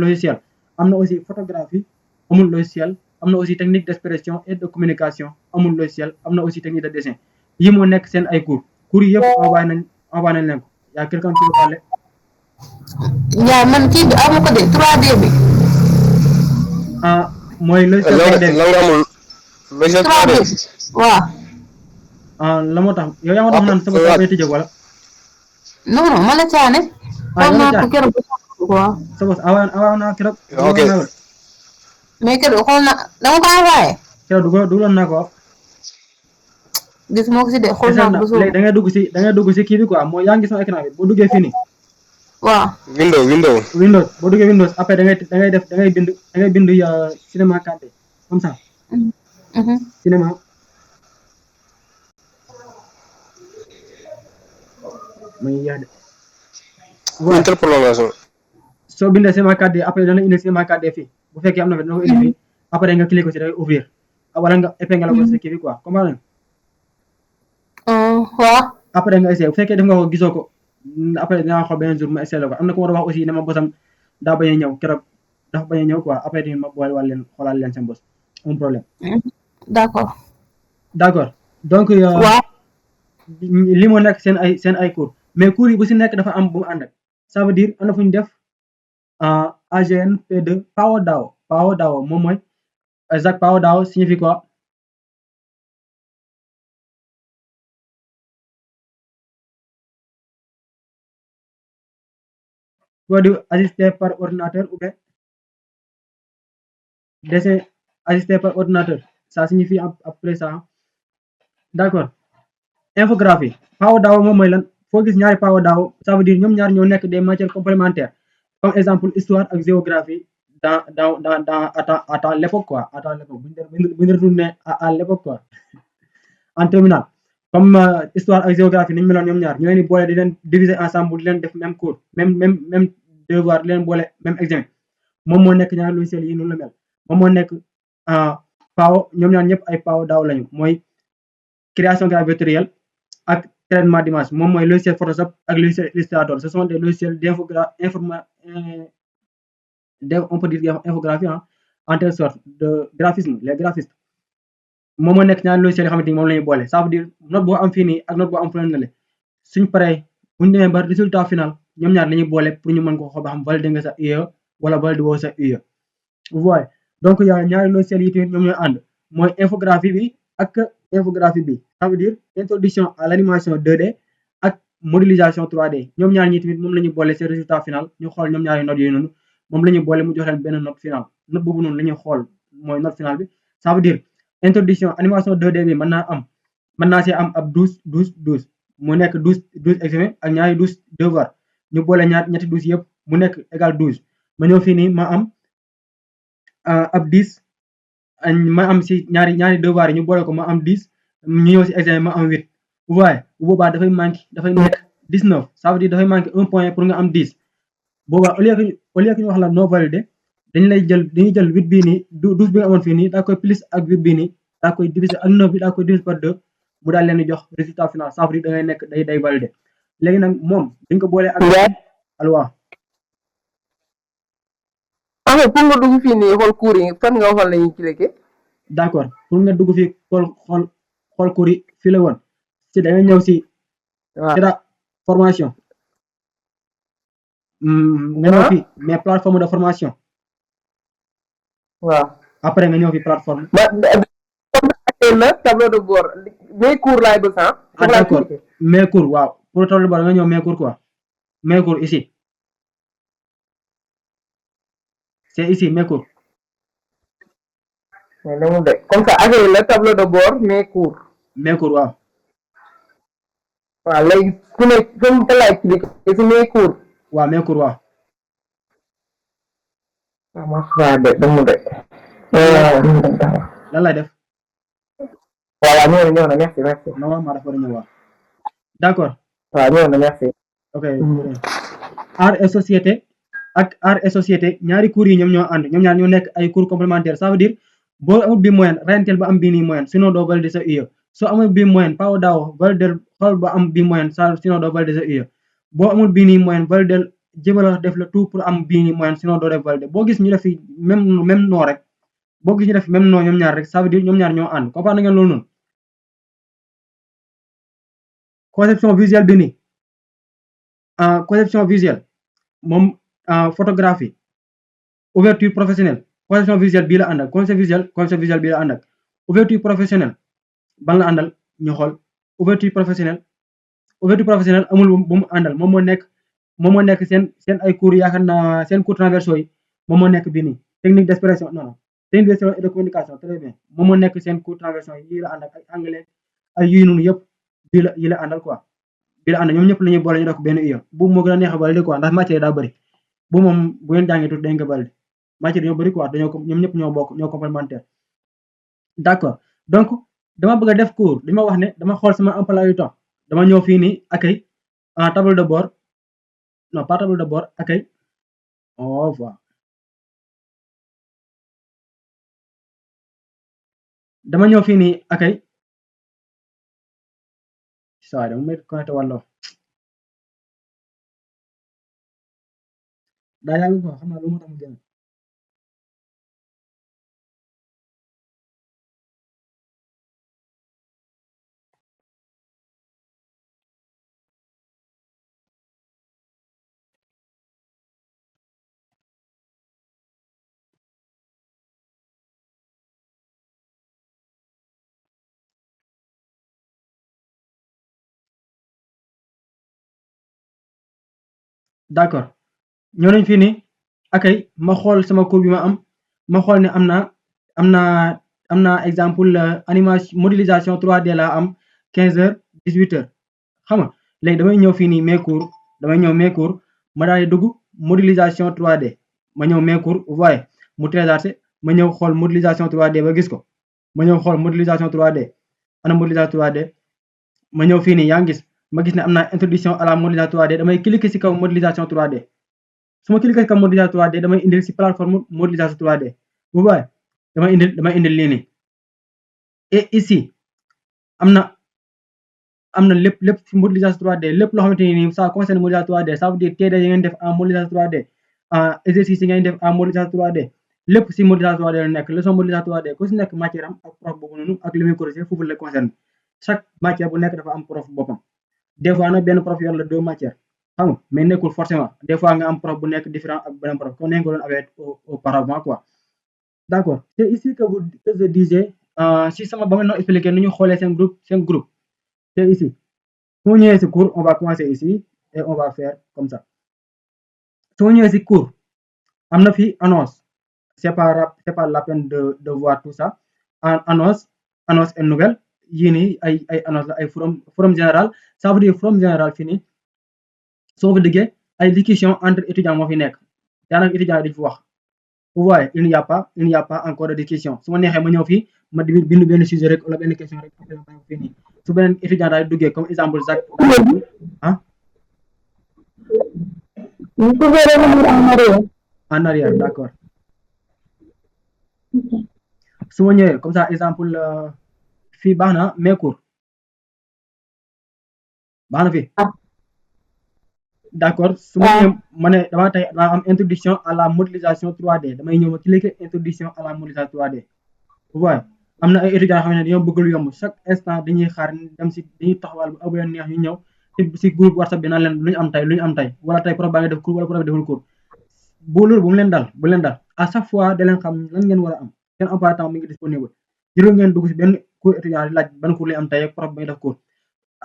logiciel am na aussi photographie amul logiciel am na aussi technique d'expression et de communication amul logiciel am na aussi technique de dessin yi moo nekk seen ay cours yi yëpp envoyé nañ leen ko yaa quelqu'un qui veut parler. yaa man kii bi amu ko de 3D bi. mooy logiciel 3D la nga amul logiciel 3D waaw. la moo tax yow yaa ma tax naan sama bopp bay tëjee wala. non ma la caane. xool naa ko keroog waaw. sa bopp awaa naa keroog. ok mais keroog xool na dama ko envoyé. keroog dugaloon naa ko. gis moo ko si de xool naa ko. léegi da ngay dugg si kii bi quoi mooy yaa ngi sama écran bi boo duggee fii nii. waaw. Windows boo duggee Windows après da ngay bind cinéma 4D comme ça. cinéma. may yaa de. interpolation. soo bindee cinéma 4D après dana indi cinéma 4D fii bu fekkee am na fi dana ko indi fii après nga cliquer ko ci da ngay ouvrir wala nga épingle ko ci kii bi quoi comprendre waaw. après nga essayé bu fekkee def nga ko gisoo ko après dinaa xool beneen jour ma essayé la ko am na ko war a wax aussi ne ma bosam daa bañ a ñëw keroog dafa bañ a ñëw quoi après di ma boole wàll leen xoolaal leen seen bos un problème. d'accord donc. waaw. li moo nekk seen ay cours mais cours yi bu si nekk dafa am bu mu ànd ak ça veut dire am na fu ñu def AGN P2 Power DAO moom mooy exact Power DAO signifie quoi. Produit assisté par ordinateur ou bien dessin assisté par ordinateur ça signifie après ça d'accord infographie Power DAO moom mooy lan foo gis ñaari PAO daaw ça veut dire ñoom ñaar ñoo nekk des matières complémentaires comme exemple histoire ak géographie à l'époque quoi à l'époque bu ñu retourné à l'époque quoi en terminale comme histoire ak géographie ni ñu meloon ñoom ñaar ñu leen di boole di leen diviser ensemble di leen def même cours même devoir di leen boole même examen moom moo nekk ñaari logiciel yi noonu la mel moom moo nekk PAO ñoom ñaar ñëpp ay PAO daaw lañu mooy création graphique vectorielle ak traitement d'image moom mooy logiciel Photoshop ak logiciel Illustrator ce sont des logiciels on peut dire infographie en telle sorte de graphisme les graphistes moom moo nekk ñaari logiciel yoo xamante ni moom la ñuy boole ça veut dire note boo am fii nii ak note boo am fële na le suñ paree bu ñu demee ba résultat final ñoom ñaar la ñuy boole pour ñu mën ko xool ba xam validé nga sa UE wala validé woo sa UE vous voyez donc y a ñaari logiciel yi tamit ñoom ñooy ànd mooy infographie bi ak infographie bi ça veut dire introduction à l'animation 2D ak modélisation 3D ñoom ñaar ñi tamit moom la ñuy boole seen résultat final ñu xool ñoom ñaari notes yooyu noonu moom la ñuy boole mu jox leen benn note final note boobu noonu la ñuy xool mooy note final bi ça veut dire introduction animation 2D bi mën naa see am ab 12 mu nekk 12 examen ak ñaari 12 devoir ñu boole ñetti 12 yëpp mu nekk égal 12 ma ñëw fii nii ma am ab 10 ma am si ñaari devoir yi ñu boole ko ma am 10 ñu ñëw si examen ma am 8 vous voyez bu boobaa dafay nekk 19 ça veut dire dafay manqué 1 point pour nga am 10 boobaa au lieu que ñu wax la non validé dañuy jël 8 bii nii 12 bi nga amoon fii nii daa koy plus ak 8 bii nii daa koy diviser ak 9 bi daa koy diviser par 2 mu daal leen di jox résultat final ça veut dire da ngay nekk day validé léegi nag moom dañ ko boolee ak alwa pour nga dugg fii nii xool cours yi fan nga waxoon la ñuy cliquer d'accord pour nga dugg fii xool cours yi fii la woon si da nga ñëw si dara formation nga ñëw fi mais plateforme de formation waaw après nga ñëw fi plateforme la tableau de bord mes cours laay bëgg d'accord mes cours waaw pour tableau de bord nga ñëw mes cours quoi mes cours ici c'est ici mes cours mais namu de comme ça affaire la tableau de bord mes cours waaw waaw léegi ku ne comme fa laay cliquer si mes cours waaw mes cours waaw waaw de damu de lan lay def waaw ñëw na merci normalement dafa war a ñëw waaw d'accord waaw ñëw na merci ok art et société ak art et société ñaari cours yi ñoom ñoo ànd ñoom ñaar ñoo nekk ay cours complémentaires ça veut dire boo amul bi moyenne renteel ba am bii nii moyenne sinon doo valider sa UE soo amul bi moyenne PAO daaw valider xool ba am bi moyenne sinon doo valider sa UE boo amul bii nii moyenne valider jéem def le tout pour am bii nii moyenne sinon doo def valider boo gis ñu def fi même noo rek boo gis ñu def même noo ñoom ñaar rek ça veut dire ñoom ñaar ñoo ànd comprendre ngeen loolu noonu conception visuelle bi nii conception visuelle moom photographie ouverture professionnelle conception visuelle bii la àndal conception visuelle bii la àndal ouverture professionnelle ban la àndal ñu xool ouverture professionnelle amul bu mu àndal moom moo nekk seen ay cours yaakaar naa seen cours transversaux yi moom moo nekk bii nii technique d'expression non technique d'expression et de communication très bien moom moo nekk seen cours transversaux yi la àndal ak anglais ay yuy noonu yëpp yi la àndal quoi bii la àndal ñoom ñëpp la ñuy boole ñu def ko benn UE bu moo gën a neex a valider quoi ndax matière daa bëri bu moom bu ngeen jàngee tuuti dañ ko valider matière ñoo bëri quoi ñoom ñëpp ñoo bokk ñoo complémentaire d'accord donc dama bëgg a def cours li ma wax ne dama xool sama emploi du temps dama ñëw fii nii accueil table de bord non pas table de bord accueil on va dama ñëw fii nii accueil saa dama may connecté wàllo daa yàgg quoi xam naa lu moo tax mu génn d'accord ñoo nañ fii nii accueil ma xool sama cours bi ma xool ne am naa exemple animation modélisation 3D laa am 15h 18h xam nga léegi damay ñëw fii nii mes cours damay ñëw mes cours ma daal di dugg modélisation 3D ma ñëw mes cours vous voyez mu téléchargé ma ñëw xool modélisation 3D ba gis ko ma ñëw xool modélisation 3D ana modélisation 3D ma ñëw fii nii yaa ngi gis ma gis ne am naa introduction à la modélisation 3D damay cliquer ci kaw modélisation 3D su ma cliquer ci kaw modélisation 3D damay indil ci plateforme modélisation 3D vous voyez damay indil lii nii et ici am na lépp ci modélisation 3D lépp loo xamante ni ça concerne modélisation 3D ça veut dire TD yi ngeen def en modélisation 3D exercice yi ngeen def en modélisation 3D lépp ci modélisation 3D la nekk leçon modélisation 3D ku ci nekk matière am ak prof boobu noonu ak li muy corriger foofu la concerne chaque matière bu nekk dafa am prof boppam des fois nag benn prof yor la 2 matières xam nga mais nekkul forcément des fois nga am prof bu nekk différent ak beneen prof comme ni nga ko doon avec auparavant quoi d'accord c'est ici que je disais si sama ba nga noo expliquer nu ñu xoolee seen groupe c'est ici su ma ñëwee ci cours on va commencer ici et on va faire comme ça su ma ñëwee ci cours am na fi annonce c'est pas la peine de voir tout ça annonce et nouvelle yii nii ay annonce la ay forum général ça veut dire forum général fii nii soo fa diggee ay discussion entre étudiants moo fi nekk daanaka étudiants yi dañu fi wax vous voyez il n'y a pas encore de discussion su ma neexee ma ñëw fii ma bind benn sujet rek wala benn question rek après ma fii nii su beneen étudiant daal duggee comme exemple Jacques ah en arrière d'accord su ma ñëwee comme ça exemple fii baax na mes cours baax na fii d'accord su ma ñëwee ma ne dama am introduction à la modélisation 3D damay ñëw ma cliquer introduction à la modélisation 3D vous voyez am na ay étudiants yoo xam ne dañoo bëgg lu yomb chaque instant dañuy xaar dem ci dañuy taxawal bu abu leen neex ñu ñëw ci groupe WhatsApp bi naan leen lu ñu am tey wala tey prof baa ngi def cours wala prof bi deful cours loolu bu mu leen dal à chaque fois da leen xam lan ngeen war a am seen emploi du temps mi ngi disponible jërul ngeen dugg ci benn cours étudiant di laaj ban cours lay am tey ak prof ba ngi def cours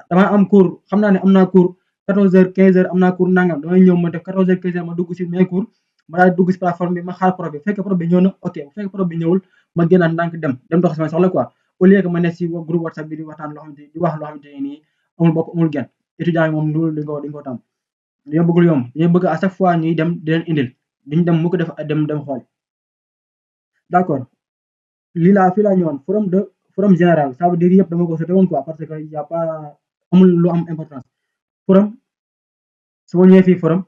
dama am cours xam naa ne am naa cours 14h 15h am naa cours nangam damay ñëw ma def 14h 15h ma dugg ci mes cours ma daal dugg ci plateforme bi ma xaar prof bi bu fekkee prof bi ñëw na ok bu fekkee prof bi ñëwul ma génnaat ndànk dem dox sama soxla quoi au lieu que ma nekk ci groupe WhatsApp bi di waxtaan loo xamante di wax loo xamante ne nii amul bokk amul genn étudiants yi moom loolu dañ ko tam dañoo bëgg lu yomb dañoo bëgg à chaque fois ñuy dem di leen indil duñ dem mu ko def dem xool d'accord lii laa fii laa ñëwoon forum général ça veut dire yëpp dama ko sauté woon quoi parce que y a pas amul lu am importance forum su ma ñëwee fii forum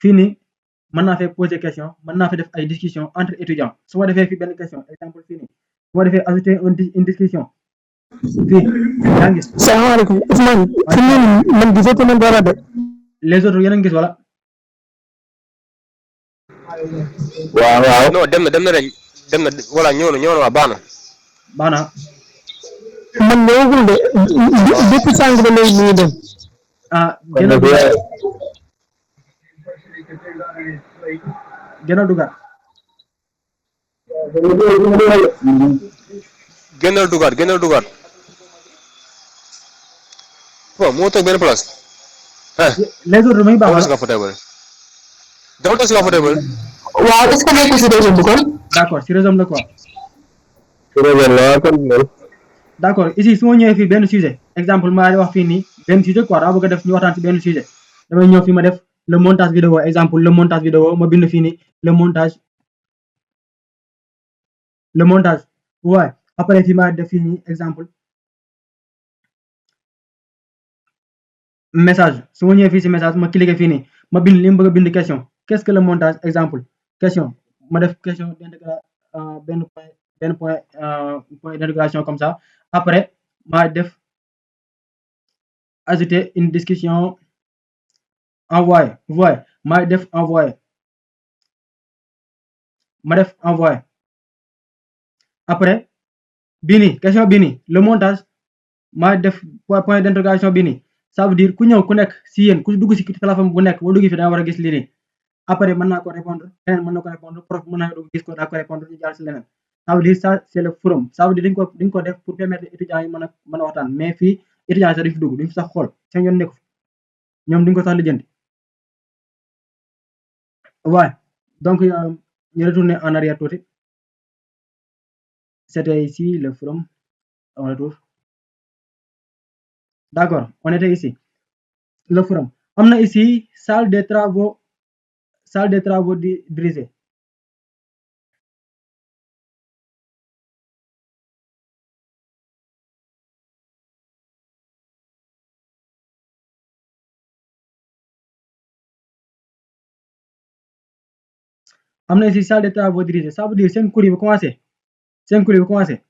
fii nii mën naa fee poser question mën naa fi def ay discussion entre étudiants su ma defee fii benn question exemple fii nii su ma defee ajouter une discussion fii yaa ngi gis. salaamaaleykum Ousmane. fi mu ne man gisatuma dara de. les autres yéen a ngi gis wala. waaw non dem na rek dem na voilà ñëw na waa baax na. man ñëwagul de depuis sànq ba léegi muy dem. gën a dugaat. génnal dugaat. bon moo toog benn place. les autres muy baax wala. dafa toog si nga fauteuil. waaw est-ce que nekkul si réseau bi kon. d'accord si réseau la quoi. si réseau la kon. d'accord ici su ma ñëwee fii benn sujet exemple maa di wax fii nii benn sujet quoi daa bëgg a def ñu waxtaan si benn sujet damay ñëw fii ma def le montage vidéo exemple le montage vidéo ma bind fii nii le montage waaye après fii ma def fii nii exemple message su ma ñëwee fii si message ma cliquer fii nii ma bind li mu bëgg a bind question qu'est-ce que le montage exemple question ma def question d'intégration benn point d'intégration comme ça après ma def ajouter une discussion envoyé vous voyez ma def envoyé après bii nii question bii nii le montage ma def point d'interrogation bii nii ça veut dire ku ñëw ku nekk si yéen ku dugg si téléphone bu nekk boo dugg fi da nga war a gis lii nii après mën naa ko répondre keneen mën na ko répondre prof mën naa dugg gis ko daa ko répondre ñu jàll si leneen ça veut dire ça c'est le forum ça veut dire dañ ko def pour permettre étudiants yi mën a waxtaan mais fii étudiants yi sax duñ fi dugg duñ fi sax xool seen yoon nekku fi ñoom duñ ko sax lijjanti waaye donc ñu retourner en arrière tuuti c'était ici le forum on retrouve D'accord, on était ici. Le forum. On a ici salle des travaux dirigés. On a ici salle des travaux dirigés. Ça veut dire c'est un cours qui commencer. C'est un cours qui commencer.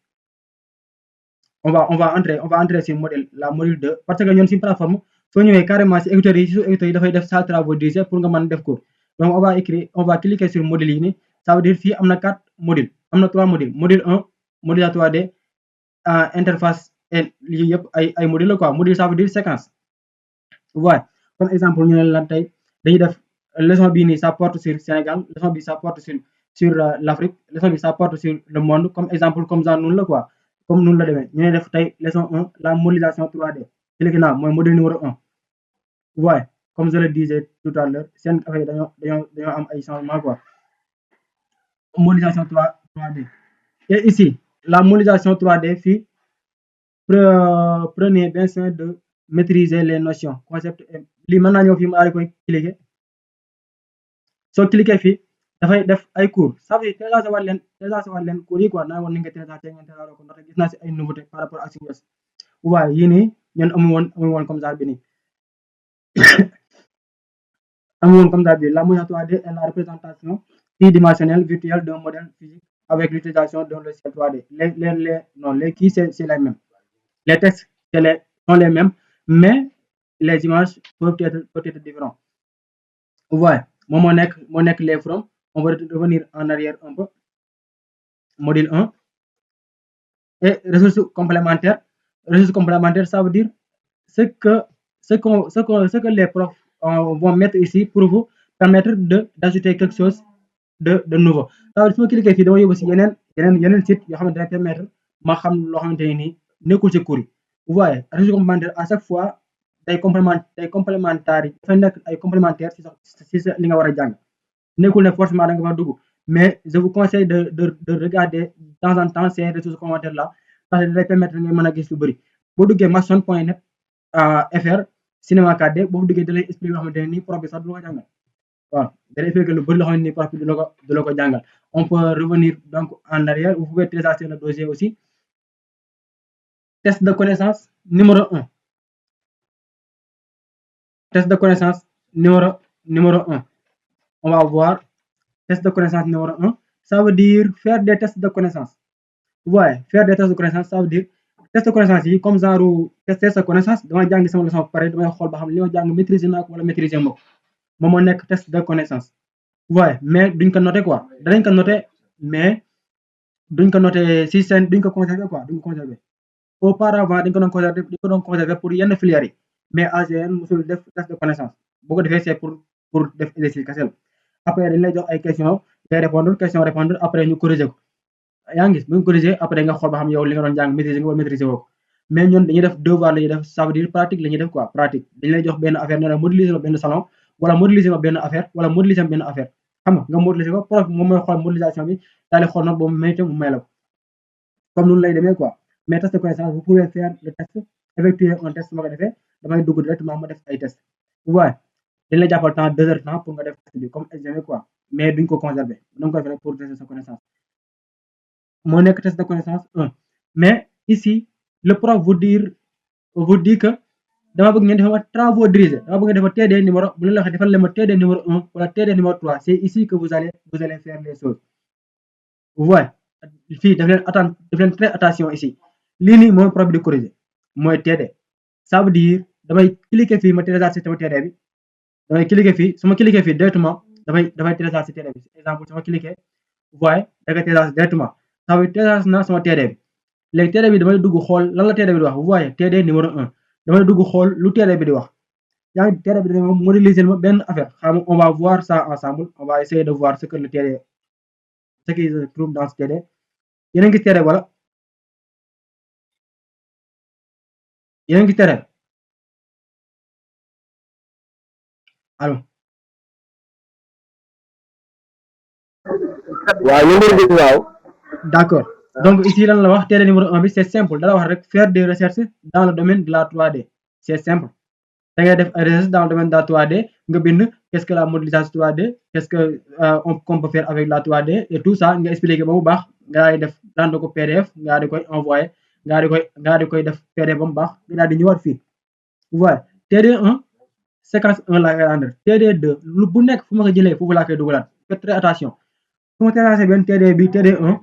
On va entrer sur modèle la module 2 parce que ñun ci plateforme soo ñëwee carrément ci écouteurs yi dafay def salle travaux dirigés pour nga mën def cours. Donc on va cliquer sur modèle yi ni ça veut dire fii am na 4 modules am na 3 modules module 1 module à 3D interface et lii yëpp ay module la quoi module ça veut dire séquence. Ouais comme exemple ñu ne la tey dañuy def leçon bii nii ça porte sur Sénégal leçon bi ça porte sur l'Afrique leçon bi ça porte sur le monde comme exemple comme ça noonu la quoi comme noonu la demee ñu ne def tey leçon 1 la modélisation 3D cliqué naa mooy module numéro 1 ouais comme je le disais tout à l'heure seen affaire dañoo am ay changement quoi modélisation 3D et ici la modélisation 3D fii prenez bien soin de maîtriser les notions concept lii mën naa ñëw fii ma daal di koy cliquer soo cliquer fii dafay def ay cours ça veut dire télécharger waat leen cours yi quoi naa woon ni nga télécharger ngeen télécharger ko ndax gis naa si ay nouveauté par rapport ak si wes waaye yii nii ñun amu woon comme ça bi nii amu woon comme ça bi la modélisation 3D est la représentation tridimensionnelle virtuelle d'un modèle physique avec l'utilisation d'un logiciel 3D les kii c'est les mêmes les textes sont les mêmes mais les images peuvent être différentes ouais moom moo nekk les from on va revenir en arrière un peu module 1 et ressources complémentaires ça veut dire ce que les profs vont mettre ici pour vous permettre d'ajouter quelque chose de nouveau ça veut dire su ma cliquer fii dama yóbbu si yeneen site yoo xamante ne permettre ma xam loo xamante ne nii nekkul ci cours yi vous voyez ressources complémentaires à chaque fois day complémentaires yi dafay nekk ay complémentaires si sa li nga war a jàng nekkul ne forcément da nga fa dugg mais je vous conseille de regarder de temps en temps ces ressources complémentaires là parce que day permettre nga mën a gis lu bëri boo duggee mason.net fr cinéma 4D boo fa duggee da lay expliquer loo xamante ne nii prof bi sax du la ko jàngal waaw da lay expliquer lu bëri loo xamante ne nii prof bi du la ko jàngal on peut revenir donc en arrière vous pouvez télécharger le dossier aussi test de connaissance numéro 1 test de connaissance numéro 1 on va voir test de connaissance numéro 1 ça veut dire faire des tests de connaissance ouais faire des tests de connaissance ça veut dire test de connaissance yi comme genre test de connaissance dama jàng sama leçon pare damay xool ba xam li ma jàng maîtriser naa ko wala maîtriser ma ko moom moo nekk test de connaissance ouais mais duñ ko noter quoi danañ ko noter mais duñ ko noter si seen duñ ko conserver quoi duñ ko conserver auparavant dañ ko doon conserver pour yenn filières yi mais AGN musul def test de connaissance boo ko defee c'est pour def exercice kese la après dañ lay jox ay questions ngay répondre après ñu corriger ko yaa ngi gis bu ñu corriger après nga xool ba xam yow li nga doon jàng maîtriser nga wala maîtriser woo ko mais ñun dañuy def devoir la ñuy def ça veut dire pratique la ñuy def quoi pratique dañ lay jox benn affaire ne la modéliser ma benn salon wala modéliser ma benn affaire wala modéliser ma benn affaire xam nga modéliser ko prof moom mooy xool modélisation bi daal di xool nag boobu mérité mu may la ko comme noonu lay demee quoi mais test de connaissance vous pouvez faire le test effectuer un test ma ko defee damay dugg directement ma def ay test waaye dañ la jàppal temps 2 heures temps pour nga def test bi comme examen quoi mais duñ ko conserver da nga koy def rek pour tester sa connaissance moo nekk test de connaissance 1 mais ici le prof vous dit que dama bëgg ngeen defal ma travaux dirigés dama bëgg ngeen defal TD numéro bu la waxee defal leen ma TD numéro 1 wala TD numéro 3 c'est ici que vous allez faire les choses vous voyez fii daf leen très attention ici lii nii mooy prof bi di corriger mooy TD ça veut dire damay cliquer fii ma télécharger sama TD bi damay cliquer fii su ma cliquer fii directement dafay télécharger TD bi exemple su ma cliquer vous voyez da ngay télécharger directement ça veut dire télécharger naa sama TD bi léegi TD bi damay dugg xool lan la TD bi di wax vous voyez TD numéro 1 damay dugg xool lu TD bi di wax yaa ngi TD bi dama modéliser ma benn affaire xam on va voir ça ensemble on va essayer de voir ce que le TD ce qui se trouve dans ce TD yéen a ngi TD wala yéen a ngi TD allo waaw ñu ngi dégg waaw d'accord donc ici lan la wax TD numéro 1 bi c'est simple dala wax rek faire des recherches dans le domaine de la 3D c'est simple da ngay def recherche dans le domaine de la 3D nga bind qu'est-ce que la modélisation 3D qu'est-ce que qu'on peut faire avec la 3D et tout ça nga expliquer ba mu baax nga di def rendre ko PDF nga di koy envoyer nga di koy def PDF ba mu baax nga daal di ñëwaat fii voilà TD1 séquence 1 laa koy rendre TD2 lu bu nekk fu ma ko jëlee foofu laa koy dugalaat faites très attention su ma terrassé benn TD bi TD1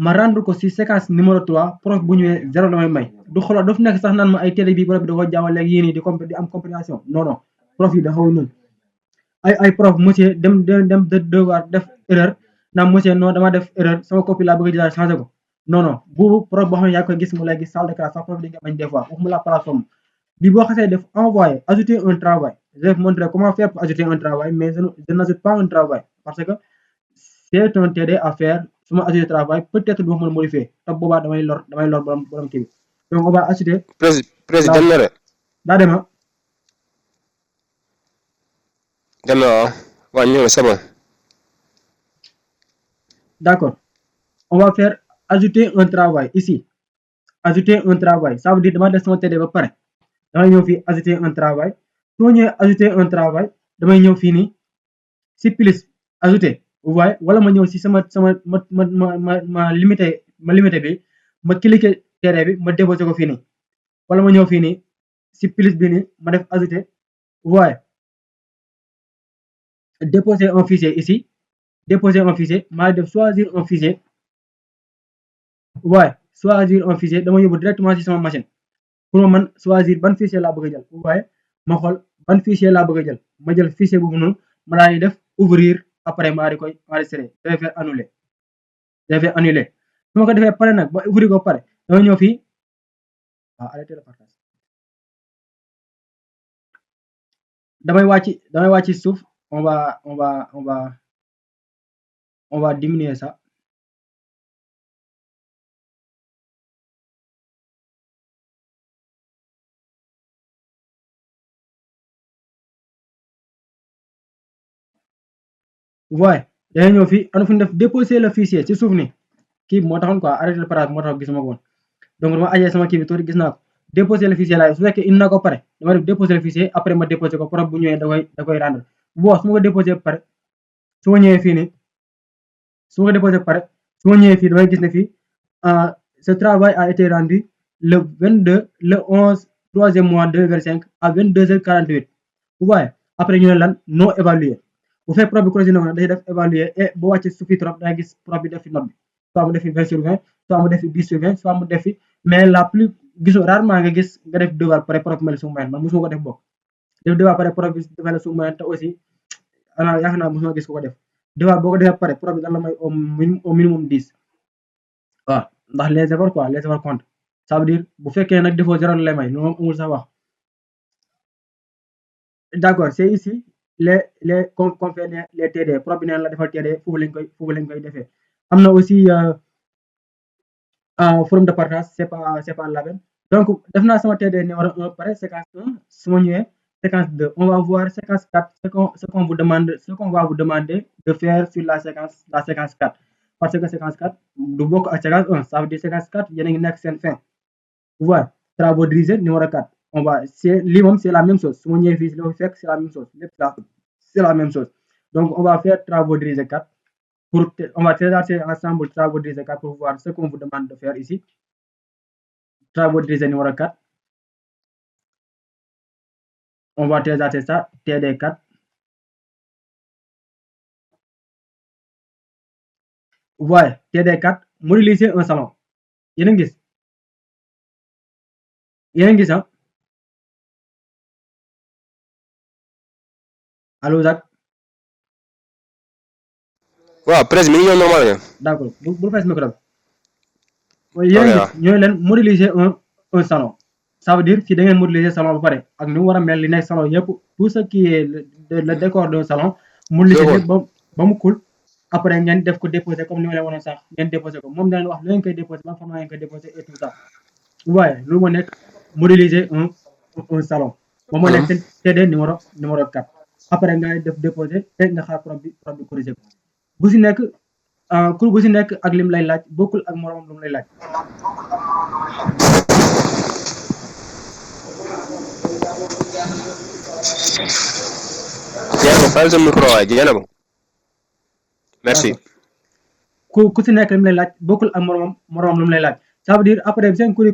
ma rendre ko si séquence numéro 3 prof bu ñëwee 0 la may du xoolal daf nekk sax naan ma ay TD bi prof bi da ko jaawale ak yéen di am compréhension non prof yi da xaw noonu ay prof monsieur dem devoir def erreur naam monsieur non dama def erreur sama copie laa bëgg a jëlaat changé ko non bu prof boo xam ne yaa koy gis mu lay gis salle de classe sax prof di nga bañ des fois waxuma la plateforme bi boo xasee def envoyer ajouter un travail je vais vous montrer comment faire pour ajouter un travail mais je n'ajoute pas un travail parce que c'est un TD à faire su ma ajouter travail peut-être du ma mën a modifier te boobaa damay lor borom kii bi donc on va ajouter président na de daa dema dem na waaw ñëw c'est bon d'accord on va faire ajouter un travail ici ajouter un travail ça veut dire dama def sama TD ba pare damay ñëw fii ajouter un travail su ma ñëwee ajouter un travail damay ñëw fii nii si plus ajouter vous voyez wala ma ñëw si sama ma limité bi ma cliquer TD bi ma déposer ko fii nii wala ma ñëw fii nii si plus bi nii ma def ajouter vous voyez déposer un fichier ici déposer un fichier maa def choisir un fichier waaye choisir un fichier dama yóbbu directement ci sama machine pour ma man choisir ban fichier laa bëgg a jël waaye ma xool ban fichier laa bëgg a jël ma jël fichier boobu noonu ma daal di def ouvrir après maa di koy enregistrer je vais faire annuler su ma ko defee pare nag ba ouvrir ko pare dama ñëw fii arrêter le partage damay wàcc suuf on va diminuer ça waaye dañuy ñëw fii anu fu ñu def déposer le fichier ci suuf ni kii moo taxoon quoi arrêter le partage moo tax gisuma ko woon donc dama ajee sama kii bi tuuti gis naa ko déposer le fichier laay su fekkee indi na ko pare dama def déposer le fichier après ma déposer ko prof bu ñëwee da koy rendre bu su ma ko déposer pare su ma ñëwee fii nii su ma ko déposer pare su ma ñëwee fii damay gis ne fii ce travail a été rendu le 22 le 11 3e mois 2025 à 22h48 vous voyez après ñu ne lan non évalué bu fekk prof bi corrigé na ko day def évaluer et boo wàccee su fi trop dangay gis prof bi def fi note bi soit mu def fi 20/20 soit mu def fi 10/20 soit mu def fi mais la plus gisoo rarement nga gis nga def devoir pare prof mel su moyen man mosuma ko def bokk def devoir pare prof bi defal su moyen te aussi ana yaakaar naa mosuma gis ko def devoir boo ko defee pare prof bi dana la may au minimum 10 waaw ndax les efforts quoi les efforts comptent ça veut dire bu fekkee nag defoo 0 lay may loolu moom amul sax wax d'accord c'est ici les qu'on fait les TD prof bi neen la defal TD foofu lañ koy defee am na aussi forum de partage c'est pas la peine donc def naa sama TD numéro 1 pare séquence 1 su ma ñëwee séquence 2 on va voir séquence 4 ce qu'on va vous demander de faire sur la séquence 4 parce que séquence 4 du bokk ak séquence 1 ça veut dire séquence 4 yéen a ngi nekk seen fin voilà travaux dirigés numéro 4 on va lii moom c'est la même chose su ma ñëwee fii si la fekk c'est la même chose lépp c'est la même chose donc on va faire travaux dirigés 4 on va télécharger ensemble travaux dirigés 4 pour voir ce qu'on vous demande de faire ici travaux dirigés numéro 4 on va télécharger ça TD4 voilà TD4 modéliser un salon yéen a ngi gis ah allo Zak waaw presque mi ngi ñëw normal nga d'accord bu fees micro bi yéen a gis ñooy leen modéliser un salon ça veut dire fii da ngeen modéliser salon ba pare ak ni mu war a mel li nekk salon yëpp tout ce qui est le décor d'un salon modéliser lépp ba mu cool après ngeen def ko déposer comme ni ma leen waxoon sax ngeen déposer ko moom danañ wax lu ngeen koy déposer ban format ngeen koy déposer et tout ça waaye loolu moo nekk modéliser un salon moom moo nekk seen TD numéro 4 après nga def déposer te nga xaar prof bi corriger ko bu si nekk cours bu si nekk ak lim lay laaj bokkul ak moroomam lu mu lay laaj Dieynaba fayal sa micro waay Dieynaba merci. ku si nekk li mu lay laaj bokkul ak moroom lu mu lay laaj ça veut dire après bu seen cours yi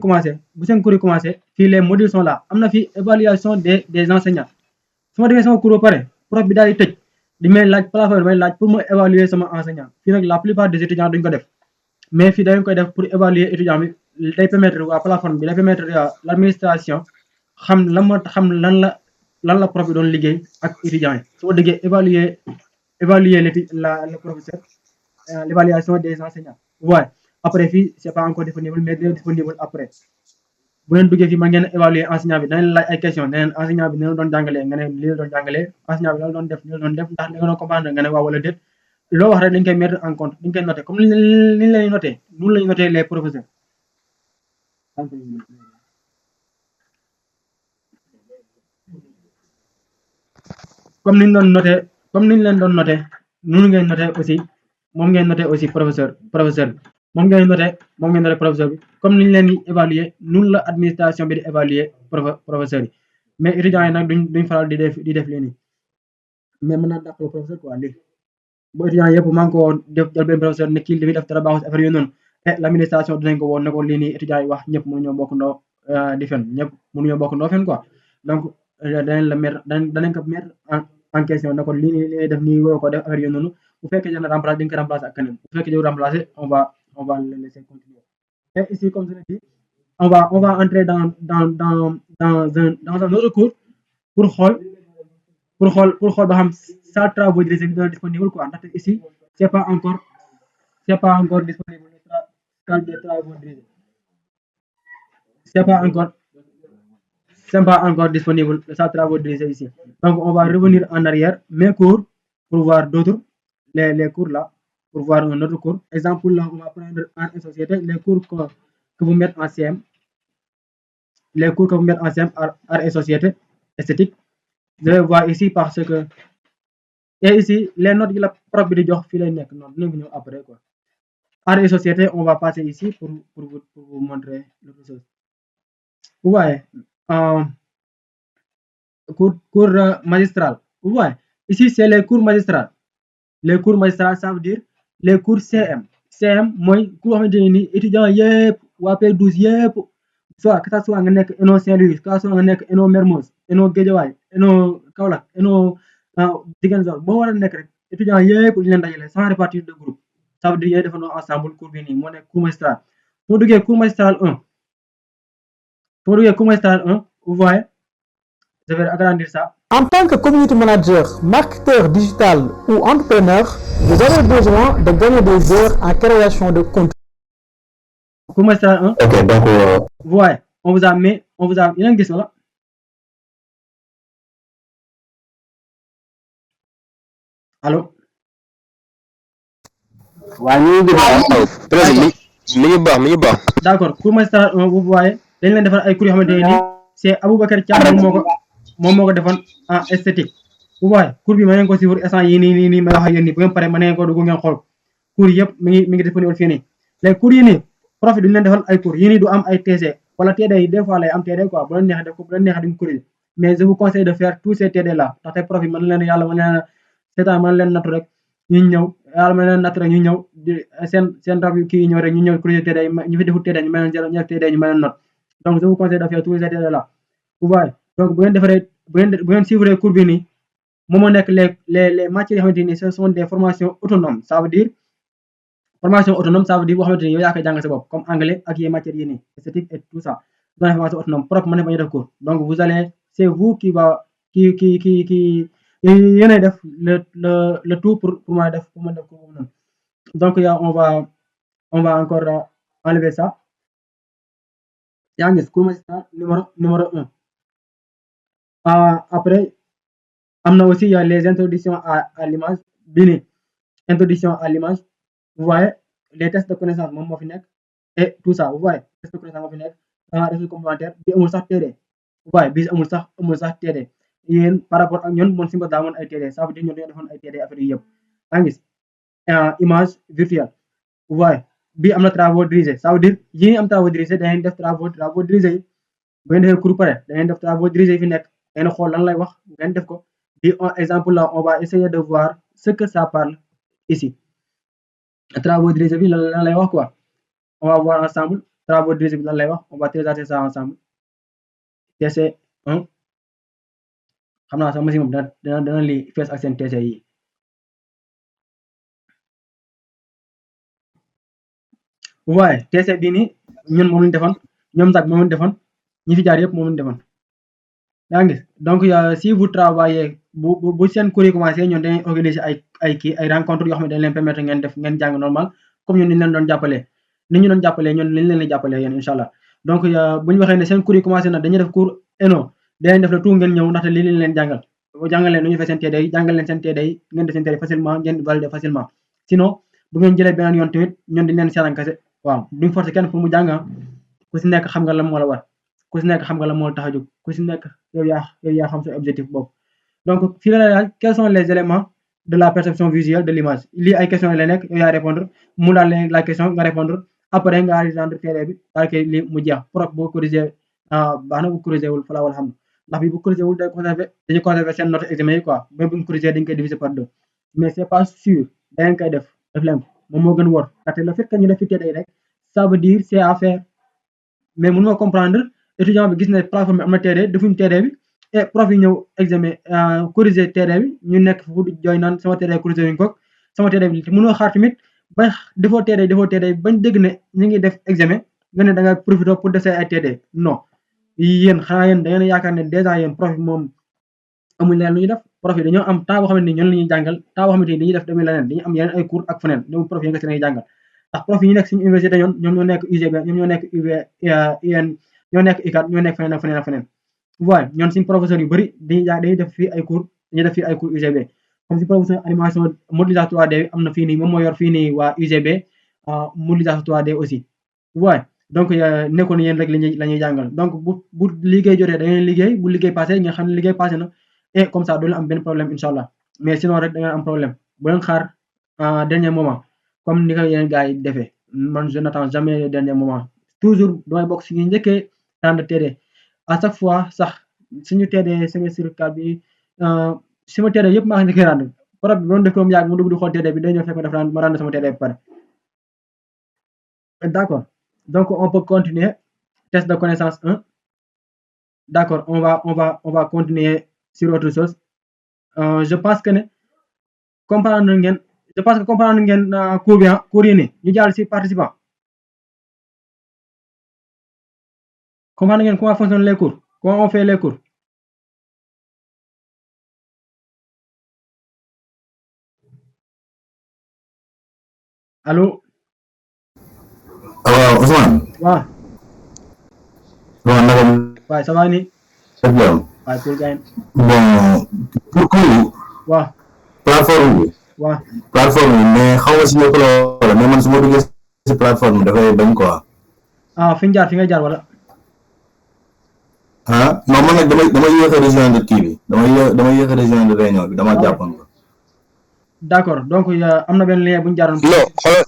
commencé fii les modules sont là am na fii évaluation des enseignants su ma defee sama cours ba pare prof bi daal di tëj di may laaj plateforme may laaj pour ma évaluer sama enseignant fii nag la plupart des étudiants duñ ko def mais fii dañ koy def pour évaluer étudiant bi day permettre waa plateforme bi day permettre l' administration xam lan la prof bi doon liggéey ak étudiants yi su ma déggee évaluer le professeur l'évaluation des enseignants waaye après fii c'est pas encore disponible mais dina disponible après bu leen duggee fii ma ngeen évaluer enseignant bi danañ laaj ay question ne leen enseignant bi ni la doon jàngalee nga ne lii la doon jàngalee enseignant bi la doon def ndax da nga doon comprendre nga ne waaw wala déet loo wax rek dañ koy mettre en compte dañ koy noter comme ni lay noter noonu lañu noter les professeurs comme niñ leen doon noter noonu ngeen noter aussi moom ngeen noté aussi professeur moom ngeen noté professeur bi comme ni ñu leen di évaluer noonu la administration bi di évaluer professeur yi mais étudiants yi nag duñ faral di def lii nii mais mën naa dàq professeur quoi léegi bu étudiants yëpp maa ngi ko def jël benn professeur ne kii li muy def dara baaxul affaire yooyu noonu et l' administration dinañ ko woon ne ko lii nii étudiants yi wax ñëpp mënuñoo bokk ndoo di fen ñëpp mënuñoo bokk ndoo fen quoi donc danañ ko mettre en question ne ko lii nii def nii waroo ko def affaire yooyu noonu bu fekkee jël na remplacer dañ ko remplacer ak keneen bu fekkee jël remplacer on va le laisser continuer et ici comme je l'ai dit on va entrer dans un autre cours pour xool ba xam sa travaux dirigés bi dina disponible quoi ndaxte ici c'est pas encore disponible salle de travaux dirigés c'est pas encore disponible salle de travaux dirigés ici donc on va revenir en arrière mes cours pour voir d'autres les cours là pour voir un autre cours. Exemple là, on va prendre en société les cours que vous mettez en CM. Les cours que vous mettez en CM, art et société, esthétique. Je vais voir ici parce que et ici les notes de la propre de jox fi lay nek non dinañ ñëw après quoi. Art et société, on va passer ici pour vous montrer l'autre chose. Vous voyez cours magistral. Vous voyez ici c'est les cours magistrales. Les cours magistrales, ça veut dire les cours CM. CM mooy ku xamante ne ni étudiant yëpp waa P12 yëpp soit que ça soit nga nekk ENO Saint-Louis que ça soit nga nekk ENO Mermoz ENO Guédiawaye ENO Kaolack ENO Ziguinchor boo war a nekk rek étudiant yëpp ñu leen dajale sans répartir de groupe ça veut dire yooyu defandoo ensemble cours bi nii moo nekk cours magistral soo duggee cours magistral 1 vous voyez je vais agrandir ça. En tant que community manager, marketeur digital ou entrepreneur, vous avez besoin de gagner des heures en création de contenu. Comment ça, hein? Ok, donc... Ouais, on vous a mis, il y a une question là. Allô? D'accord, comment ça, vous voyez, dañ leen defal ay cours yoo xamante ne nii c'est Aboubacar Thiam moom moo ko defoon en esthétique bu baaxee cours bi ma ngeen ko suivre instant yii nii may wax ak yéen nii bu ngeen paree ma ngeen ko dugg ngeen xool cours yëpp mi ngi disponible fii nii léegi cours yi nii prof yi duñu leen defal ay cours yii nii du am ay TD wala TD yi des fois lay am TD quoi bu leen neexee def ko bu leen neexee duñ corriger mais je vous conseille de faire tous ces TD là ndaxte prof yi mën leen yàlla mën leen seetaan mën leen nattu rek ñu ñëw yàlla mën leen nattu rek ñu ñëw seen rab kii ñëw rek ñu ñëw corriger TD yi ñu fi defut TD ñu mën leen zéro ñu def TD ñu mën leen note donc je vous conseille de faire tous ces TD là vous voyez donc bu ngeen defaree bu ngeen suivre cours bi nii moom moo nekk les matières yoo xamante ni ce sont des formations autonomes ça veut dire formation autonome ça veut dire boo xamante ni yow yaa koy jàng sa bopp comme anglais ak yi matières yi nii esthétique et tout ça c'est une formation autonome prof mën na bañ a def cours donc vous allez c'est vous qui yéenay def le tout pour mën a def cours boobu noonu donc yaa on va encore enlever ça yaa ngi gis cours magistral numéro 1 après am na aussi y a les introductions à l'image bii nii introduction à l'image vous voyez les tests de connaissance moom moo fi nekk et tout ça vous voyez test de connaissance moo fi nekk reçu complémentaire bi amul sax TD vous voyez bi amul sax TD yéen par rapport ak ñun moom si nga daamoon ay TD ça veut dire ñun dañoo defoon ay TD affaire yi yëpp yaa ngi gis image virtuelle vous voyez bi am na travaux dirigés ça veut dire yéen am travaux dirigés da ngeen def travaux dirigés yi bu ngeen defee cours pare da ngeen def travaux dirigés yi fi nekk ngeen xool lan lay wax ngeen def ko bi exemple là on va essayer de voir ce que ça parle ici travaux dirigés bi lan lay wax quoi on va voir ensemble travaux dirigés bi lan lay wax on va télécharger ça ensemble TC1 xam naa sax machine moom dana lii fees ak seen TC yi waaye TC bii nii ñun moom lañu defoon ñoom sax moom lañu defoon ñi fi jaar yëpp moom lañu defoon yaa ngi donc si vous travaillez bu seen cours yi commencé ñoom dañuy organiser ay rencontre yoo xam ne dañ leen permettre ngeen jàng normal comme ñun ni leen doon jàppalee ni ñu doon jàppalee ñun liñ leen di jàppalee yéen incha allah donc bu ñu waxee ne seen cours yi commencé na dañuy def cours ENO dinañ def le tout ngeen ñëw ndaxte lii liñ leen jàngal jàngal leen nu ñu fay seen TD yi jàngal leen seen TD yi ngeen def seen TD facilement ngeen valider facilement sinon bu ngeen jëlee beneen yoon tamit ñun dañ leen seetaan kese waaw duñ forcer kenn pour mu jàng ku si nekk xam nga lan moo la war ku si nekk xam nga lan moo la tax a jóg ku si nekk yow yaa xam sa objectif boobu donc fii la laaj quels sont les éléments de la perception visuelle de l'image lii ay questions yi la nekk yow yaa répondre mu daal la question nga répondre après nga rendre TD bi daal koy lii mu jeex prof boo corrigé baax na bu corrigé wul falaa wala xam ndax bi bu corrigé wul dañuy conserver seen note examen yi quoi même bu ñu corrigé dañ koy diviser par 2 mais c'est pas sûr dangeen koy def leen moom moo gën wóor ndaxte le fait que ñu def fi TD rek ça veut dire c'est à faire mais mënuma comprendre étudiant bi gis ne plateforme bi am na TD defuñu TD bi et prof yi ñëw examen corriger TD bi ñu nekk fu jooy naan sama TD corriger wuñ ko sama TD bi mënoo xaar tamit ba defoo TD bañ dégg ne ñu ngi def examen nga ne da nga profité pour def ay TD non yéen xanaa yéen da ngeen a yaakaar ne déjà yéen prof yi moom amuñ leen lu ñuy def prof yi dañoo am temps boo xamante ni ñoom la ñuy jàngal temps boo xamante ni dañuy def demee leneen dañuy am yeneen ay cours ak feneen ñoom prof yi nga si lañuy jàngal ndax prof yi ñu nekk suñu université ñoom ñoo nekk UGB ñoom ñoo nekk UN ñoo nekk ICAT ñoo nekk feneen ak feneen ak feneen voilà ñoom suñu professeurs yu bëri dañuy def fii ay cours UGB comme si professeur animation modélisation 3D bi am na fii nii moom moo yor fii nii waa UGB modélisation 3D aussi voilà donc nekkoon yéen rek la ñuy jàngal donc bu liggéey jotee da ngeen liggéey bu liggéey passé nga xam ne liggéey passé na et comme ça doo leen am benn problème incha allah mais sinon rek da ngeen am problème bu leen xaar dernier moment comme ni ko yeneen gars yi defee man je n'attends jamais le dernier moment toujours damay bokk si ñu njëkkee rendre TD à chaque fois sax suñu TD semestre 4 bi sama TD yëpp maa ngi njëkkee rendre prof bi doon def ko mu yàgg mu dugg di xool TD bi day ñëw fekk ma rendre sama TD ba pare d'accord donc on peut continuer test de connaissance 1 d'accord on va continuer sur autre chose je pense que comprendre ngeen cours bi cours yi nii ñu jàll ci participant comprendre ngeen comment fonctionnent les cours comment on fait les cours allô waaw Ousmane. waaw. waaw naka. waaye ça va nii. c'est bien. waaye pour gars yi. bon pour cours. waaw. plateforme bi. waaw. plateforme bi mais xaw ma si ñëpp la wala mais man su ma duggee si plateforme bi dafay bañ quoi. fi nga jaar wala. non man nag damay yéex a rejoindre kii bi damay yéex a rejoindre réunion bi dama jàppoon ko. d'accord donc am na benn lien bu ñu jaaroon. non xoolal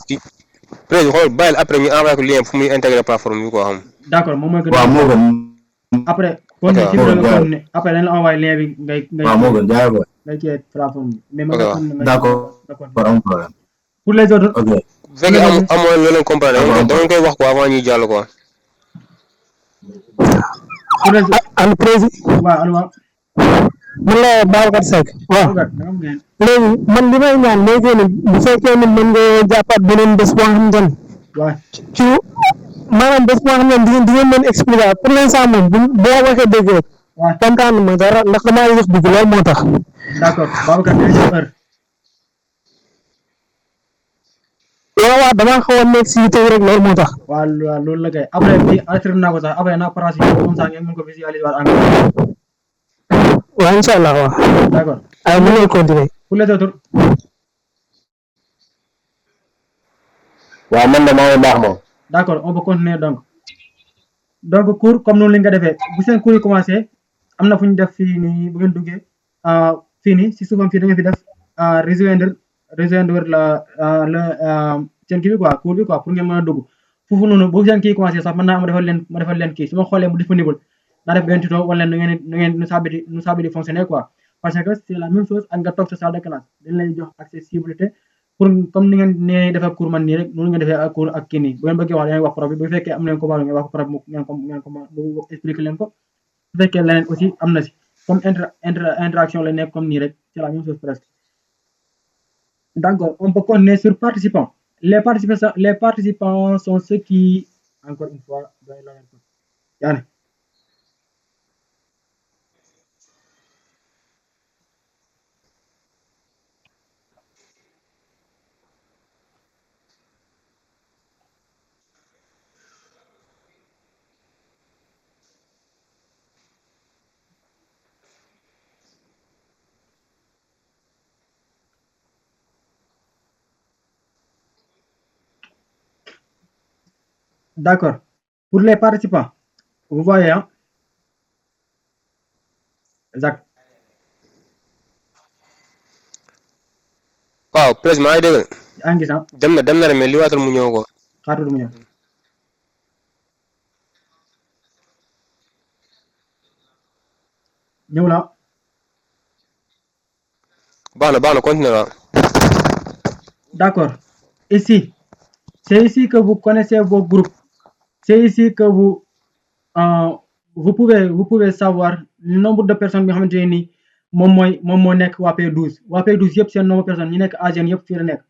président xool bàyyil après ñu envoyé ko lien fu muy intégrer plateforme bi quoi xam. d'accord moom mooy gën. waaw moo gën. après. kon ci biir nga continuer après dañ la envoyé lien bi ngay. waaw moo gën jaay ko. ngay kii plateforme bi. mais d'accord pas un problème. pour les autres. ok. bu fekkee amoo loo leen comprendre da ngeen koy wax quoi avant ñuy jàll quoi. pour les autres. allo président. waaw allo waaw. man la Babacar Seck. waaw léegi man li may ñaan léegi nag bu fekkee ne mën nga jàppaat beneen bés boo xam ne waaw ci maanaam bés boo xam ne di ngeen mën expliquer pour l'instant moom boo waxee dëgg rek. waaw kontaan ma dara ndax damaa yéex dugg loolu moo tax. d'accord Babacar dinañ jël heure. waaw damaa xaw a nekk si yitte rek loolu moo tax. waaw loolu la kay après bi enregistré naa ko sax après naa pratique comme ça ngeen mën ko visualiser waat encore. waaw incha allah waaw. d'accord ay mën nga continuer. pour les autres. waaw man de maa ngi baax moom. d'accord on peut continuer donc cours comme noonu la ñu ko defee bu seen cours yi commencé am na fu ñu def fii nii bu ngeen duggee fii nii si suufam fii da nga fi def rejoindre la seen kii bi quoi cours bi quoi pour ngeen mën a dugg foofu noonu bu seen kii commencé sax mën naa am ma defal leen kii su ma xoolee mu disponible naa def benn tuto wala nu ngeen nu sabi di fonctionner quoi parce que c'est la même chose ak nga toog sa salle de classe dañ lay jox accessibilité pour comme ni ngeen nee defee cours man nii rek noonu ngeen defee cours ak kii nii bu ngeen bëggee wax da wax prof bi bu fekkee am leen ko baalu ngeen wax ko prof ngeen ko mu expliquer leen ko bu fekkee leneen aussi am na si comme interaction la nekk comme nii rek c'est la même chose presque. D'accord, on peut continuer sur participants. Les participants sont ceux qui, encore une fois, Yann. D'accord. Pour les participants, vous voyez, hein? Exact. waaw presque maa ngi dégg. yaa ngi gis ah. dem na rek mais li waatal mu ñëw ko. xaaral mu ñëw. ñëw la. baax na continuer la. D'accord. Ici, c'est ici que vous connaissez vos groupes. C'est ici que vous pouvez savoir le nombre de personnes bi nga xamante ne nii moom moo nekk waa P12 waa P12 yëpp seen nombre de personnes ñi nekk AGN yëpp fii la nekk.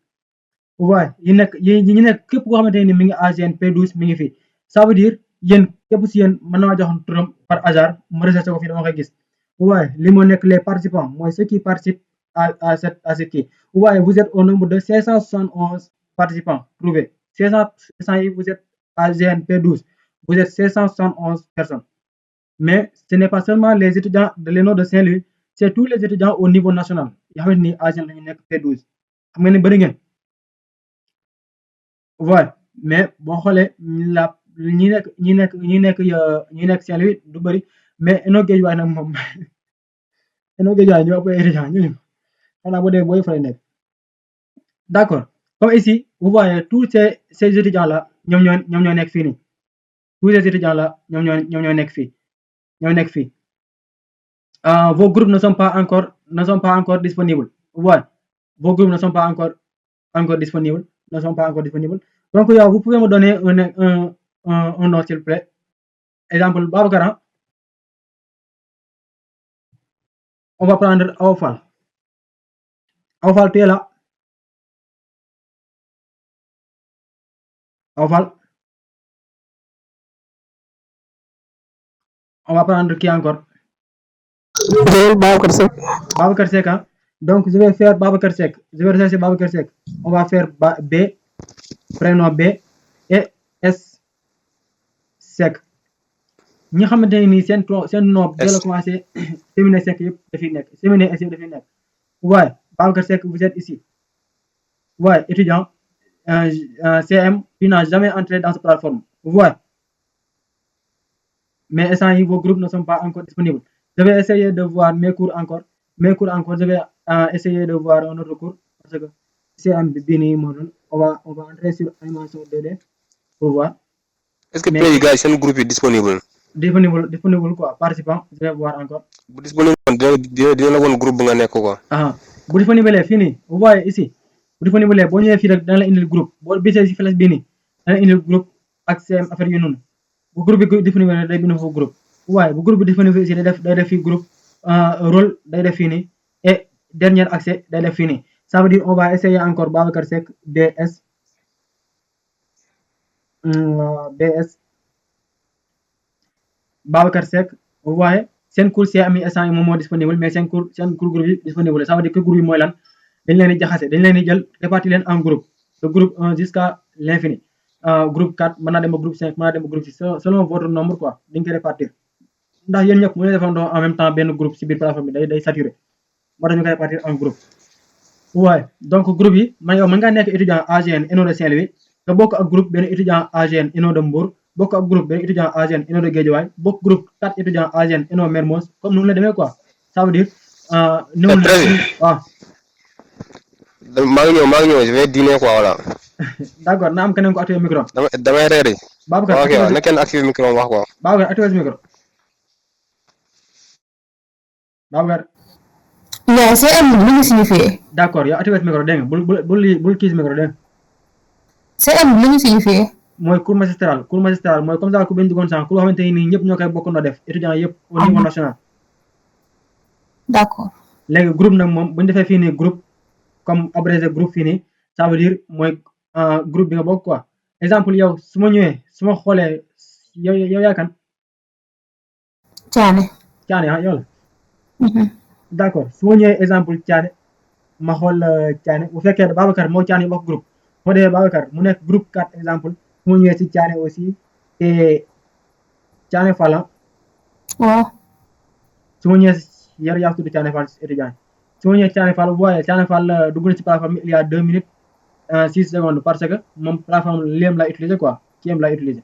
waaye ñi nekk képp koo xamante ne nii mi ngi AGN P12 mi ngi fi ça veut dire yéen képp si yéen mën naa jox turam par hasard ma recherché ko fii dama koy gis. waaye li moo nekk les participants mooy ceux qui participent à cette kii. waaye vous êtes au nombre de 571 participants trouvés 500 yi vous êtes AGN P12 vous êtes 571 personnes. Mais ce n'est pas seulement les étudiants de l'ENO de Saint-Louis, c'est tous les étudiants au niveau national. Yoo xamante ni AGN la ñu nekk P12 xam nga ne bëri ngeen. voilà mais boo xoolee ñi nekk Saint-Louis du bëri mais ENO Guédiawaye nag moom ENO Guédiawaye ñoo ëpp ay étudiants ñooñu xanaa boo dee booy fa lay nekk. D'accord comme ici vous voyez tous ces étudiants là ñoom ñoo nekk fii nii tous ces étudiants là ñoom ñoo nekk fii. Vos groupes ne sont pas encore disponibles. Voilà. Vos groupes ne sont pas encore disponibles. Donc, vous pouvez me donner un nom, s'il vous plaît. Exemple, Babacar. On va prendre Awfal. Awfal, tu es là. Awfal. On va prendre qui encore? Babacar Seck. Hein? Donc, je vais faire Babacar Seck. Je vais rechercher Babacar Seck. On va faire B, prénom B et S Seck. ñi xamante ne nii seen nom bi la commencé Séminé Seck yëpp dafiy nekk Séminé S yëpp dafiy nekk. waaye Babacar Seck vous êtes ici. waaye étudiant CM tu n'as jamais entré dans cette plateforme. waaye mais instant yi vos groupes ne sont pas encore disponibles. Je vais essayer de voir mes cours encore. Je vais essayer de voir un autre cours parce que CM bi nii on va entrer sur animation 2D pour voir. Est-ce que les gars seen groupe yi disponible quoi participant je vais voir encore. bu disponible dina la woon groupe bu nga nekk quoi. bu disponible fii nii vous voyez ici bu disponible boo ñëwee fii rek dana la indil groupe boo bisee si flèche bii nii dana indil groupe ak CM affaire yu noonu bu groupe bi disponible day bind foofu groupe. waaye bu groupe bi disponible ici day def fii groupe rôle day def fii nii et dernier accès day def fii nii ça veut dire on va essayer encore Babacar Seck BS Babacar Seck vous voyez seen cours CM yi instant yi moom moo disponible mais seen cours groupe yi disponible ça veut dire que groupe yi mooy lan dañ leen di jaxase dañ leen di jël répartir leen en groupe de groupe 1 jusqu'à l'infini groupe 4 mën naa dem ba groupe 5 mën naa dem ba groupe 6 selon votre nombre quoi dañ koy répartir ndax yéen ñëpp mu ne defandoo en même temps benn groupe ci biir plateforme bi day saturé moo tax ñu koy répartir en groupe. waaye donc groupe yi man yow mën ngaa nekk étudiant AGN ENO de Saint-Louis nga bokk ak groupe benn étudiant AGN ENO de Mbour bokk ak groupe benn étudiant AGN ENO de Guédiawaye bokk groupe 4 étudiants AGN ENO Mermoz comme noonu la demee quoi ça veut dire. waaw. maa ngi ñëw je vais dîner quoi voilà. d'accord na am keneen ko activé micro. damay reeri. Babacar ok na kenn activé micro wax quoi. Babacar activé micro. Babacar. mais CM lu ñu signifié. d'accord yow activé micro dégg nga bul kiis micro dégg nga. CM lu ñu signifié. mooy cours magistral mooy comme ça ku bañ duggoon sànq ku loo xamante ni ñëpp ñoo koy bokkandoo def étudiants yëpp au niveau national. d'accord. léegi groupe nag moom bu ñu defee fii nii groupe comme abrégé groupe fii nii ça veut dire mooy groupe bi nga bokk quoi exemple yow su ma ñëwee su ma xoolee yow yaa kan. Thiané yow la. d'accord su ma ñëwee exemple Thiané ma xool Thiané bu fekkee Babacar moo Thiané bokk groupe moo defee Babacar mu nekk groupe 4 exemple su ma ñëwee si Thiané aussi te Thiané Fall. waaw. su ma ñëwee yar yaa tudd Thiané Fall étudiant su ma ñëwee Thiané Fall bu booyee Thiané Fall dugg na ci plateforme il y a 2 minutes 6 secondes parce que moom plateforme léem la utiliser quoi kiyam la utiliser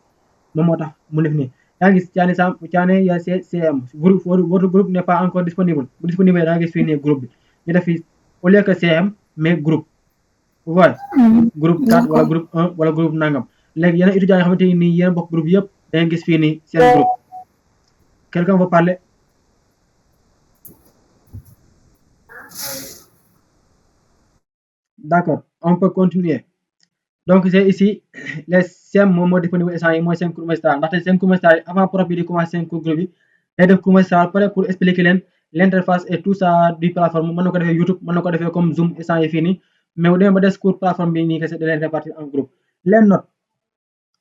moom moo tax mu def nii yaa ngi gis Thiané ya CM votre groupe n'est pas encore disponible bu disponible da nga gis fii nii groupe bi ñu def fii au lieu que CM mais groupe vous voyez groupe 4 wala groupe 1 wala groupe nangam léegi yeneen étudiants yoo xamante ni nii yéen bokk groupe yëpp da nga gis fii nii seen groupe quelqu'un veut parler. D'accord, on peut continuer. Donc c'est ici les 5 mots disponibles instant yi mooy 5 cours magistral ndaxte 5 cours magistral avant prof bi di commencer 5 cours groupe bi day def cours magistral pare pour expliquer leen l'interface et tout ça du plateforme mën na ko defee YouTube mën na ko defee comme Zoom instant yi fii nii mais bu demee ba des cours plateforme bi nii kese da leen répartir en groupe. Les notes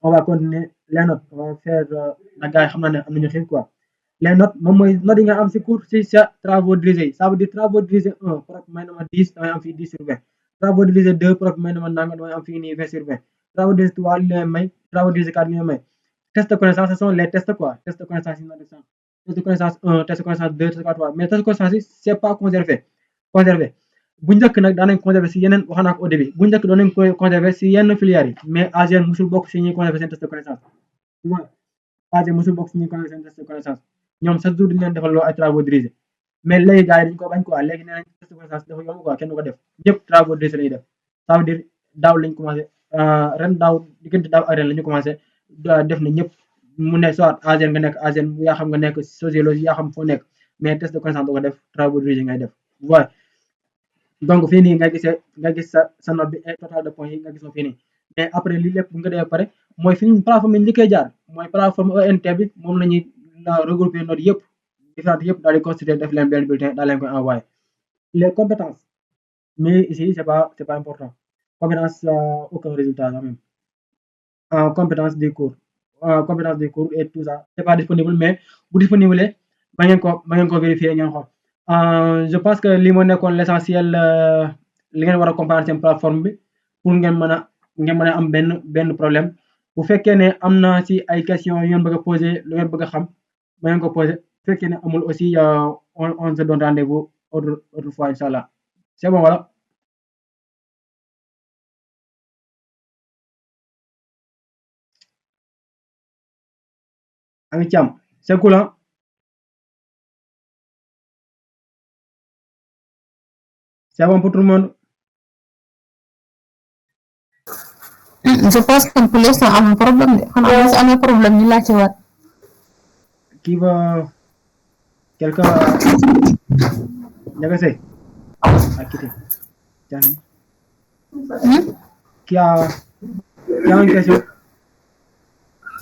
on va continuer les notes on va faire nag gars yi xam naa ne am nañu xiif quoi. Les notes moom mooy notes yi nga am si cours si sa travaux dirigés ça veut dire travaux dirigés 1 prof may na ma 10 damay am fii 10 sur 20 travaux dirigés 2 prof may na ma nanga damay am fii nii 20 sur 20 travaux dirigés 3 li leen may travaux dirigés 4 li leen may test de connaissance ce sont les tests quoi test de connaissance yi test de connaissance 1 test de connaissance 2 test de connaissance 3 mais test de connaissance yi c'est pas conservé bu njëkk nag daan nañ conservé si yeneen wax naa ko au début bu njëkk doon nañ koy conservé si yenn filières yi mais AGN musul bokk si ñuy conservé seen test de connaissance AGN musul bokk si ñuy conservé seen test de connaissance ñoom chaque jour dañu leen defal loo ay travaux dirigés mais léegi gars yi dañu ko bañ quoi léegi nee nañ test de connaissance dafa yomb quoi kenn du ko def ñëpp travaux dirigés lañuy def ça veut dire daaw lañ commencé ren daaw diggante daaw ak ren la ñu commencé def na ñëpp mu ne soit AGN nga nekk AGN yaa xam nga nekk sociologie yaa xam foo nekk mais test de connaissance doo ko def travaux dirigés ngay def voilà donc fii nii nga gis sa note bi et total de points yi nga gis ko fii nii mais après lii lépp bu nga dee pare mooy fi ñu plateforme yi njëkkee jaar mooy plateforme ENT bi moom la ñuy regrouper notes yëpp différentes yëpp daal di constituer def leen benn bulletin daal leen koy envoyer les compétences mais ici c'est pas important compétence aucun résultat quand même compétence du cours et tout ça c'est pas disponible mais bu disponible ba ngeen ko vérifier ngeen xool je pense que li moo nekkoon l'essentiel li ngeen war a comprendre seen plateforme bi pour ngeen mën a am benn problème bu fekkee ne am na ci ay questions yu ngeen bëgg a poser lu ngeen bëgg a xam ba ngeen ko poser bu fekkee ne amul aussi on se donne rendez-vous autre fois inchallah c'est bon voilà. Ami Thiam c'est cool hein. C'est bon pour tout le monde. Je pense que pour l'instant am problème de xanaa si amee problème ñu laajte waat. Qui va quelqu'un Ndiaga Seye a quitté. Qui a une question?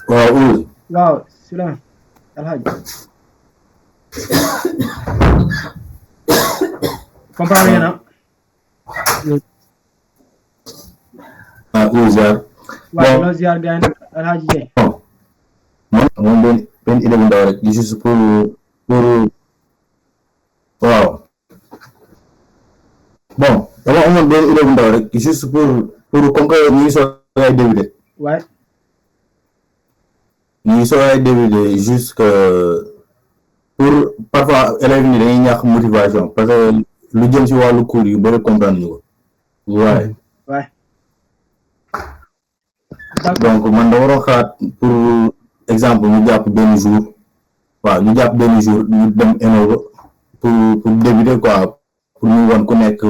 Waaw Souleymane Alhaji comprendre ngeen ziar. waaw loo ziar gars yi Alhaji Dieng. moom benn idée bu ndaw rek juste pour waaw bon dama amoon benn idée bu ndaw rek juste pour comme que ñu ngi soog ay débuté. Ouais. ñu ngi soog ay débuté juste que pour parfois élèves ni dañuy ñàkk motivation parce que lu jëm ci wàllu cours yu bëri comprendre ñu ko. waaye. Ouais. donc man dama doon xalaat pour exemple ñu jàpp benn jour ñu dem Innova pour débuter quoi pour ñu wan ku nekk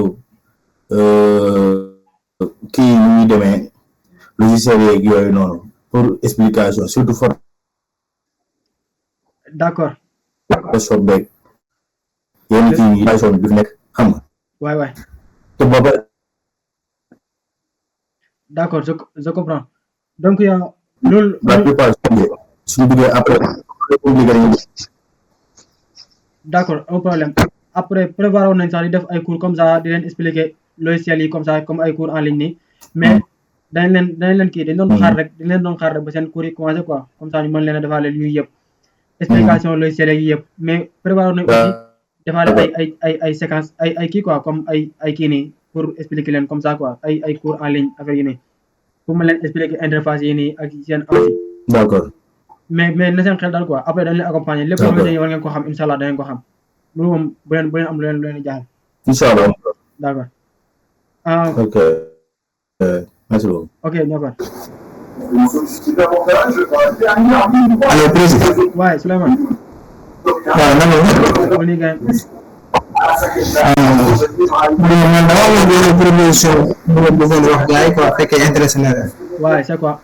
kii ñu ñuy demee logiciel yeeg yooyu noonu pour explication surtout d'accord Photoshop beeg yenn kii yi son bi fi nekk xam nga waay te booba d'accord je comprends donc yow loolu la plupart suñu duggee après compliqué nañu d'accord un problème après prévoir woon nañ sax di def ay cours comme ça di leen expliquer logiciel yi comme ça comme ay cours en ligne nii mais dañ leen kii dañ doon xaar rek ba seen cours yi commencé quoi comme ça ñu mën leen a defaale yu yëpp explication logiciel yi yëpp mais prévoir woon nañ aussi defaale ay séquence ay kii quoi comme ay kii nii pour expliquer leen comme ça quoi ay cours en ligne affaire yi nii pour ma leen expliquer interface yi nii ak seen ansi d'accord mais na seen xel daal quoi après dañ leen accompagner lépp loo xamante ni war ngeen ko xam incha allah dangeen ko xam loolu moom bu leen am lu leen jaaxal incha allah d'accord ok merci beaucoup ok d'accord allo président waaye Souleymane waaw na nga ko ni gaay man dama amoon benn proposition bu ma bëggoon wax gars yi quoi fekkee intéressé na leen waaye c'est quoi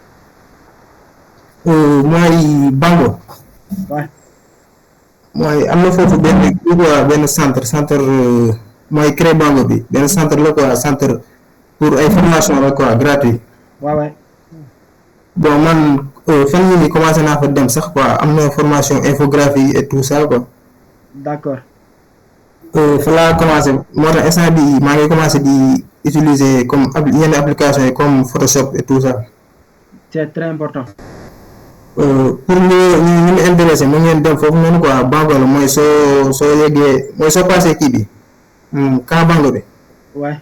mooy Bango waaye mooy am na foofu benn centre mooy créé Bango bi benn centre la quoi centre pour ay formation la quoi gratuit waaw bon man fan yii nii commencé naa fa dem sax quoi am na formation infographie et tout ça quoi d'accord fa laa commencé moo tax instant bi maa ngi commencé di utiliser comme yenn application yi comme Photoshop et tout ça c'est très important pour ñu intéressé mu ngeen dem foofu noonu quoi Bango la mooy soo yeggee mooy soo passé kii bi camp Bango bi waaye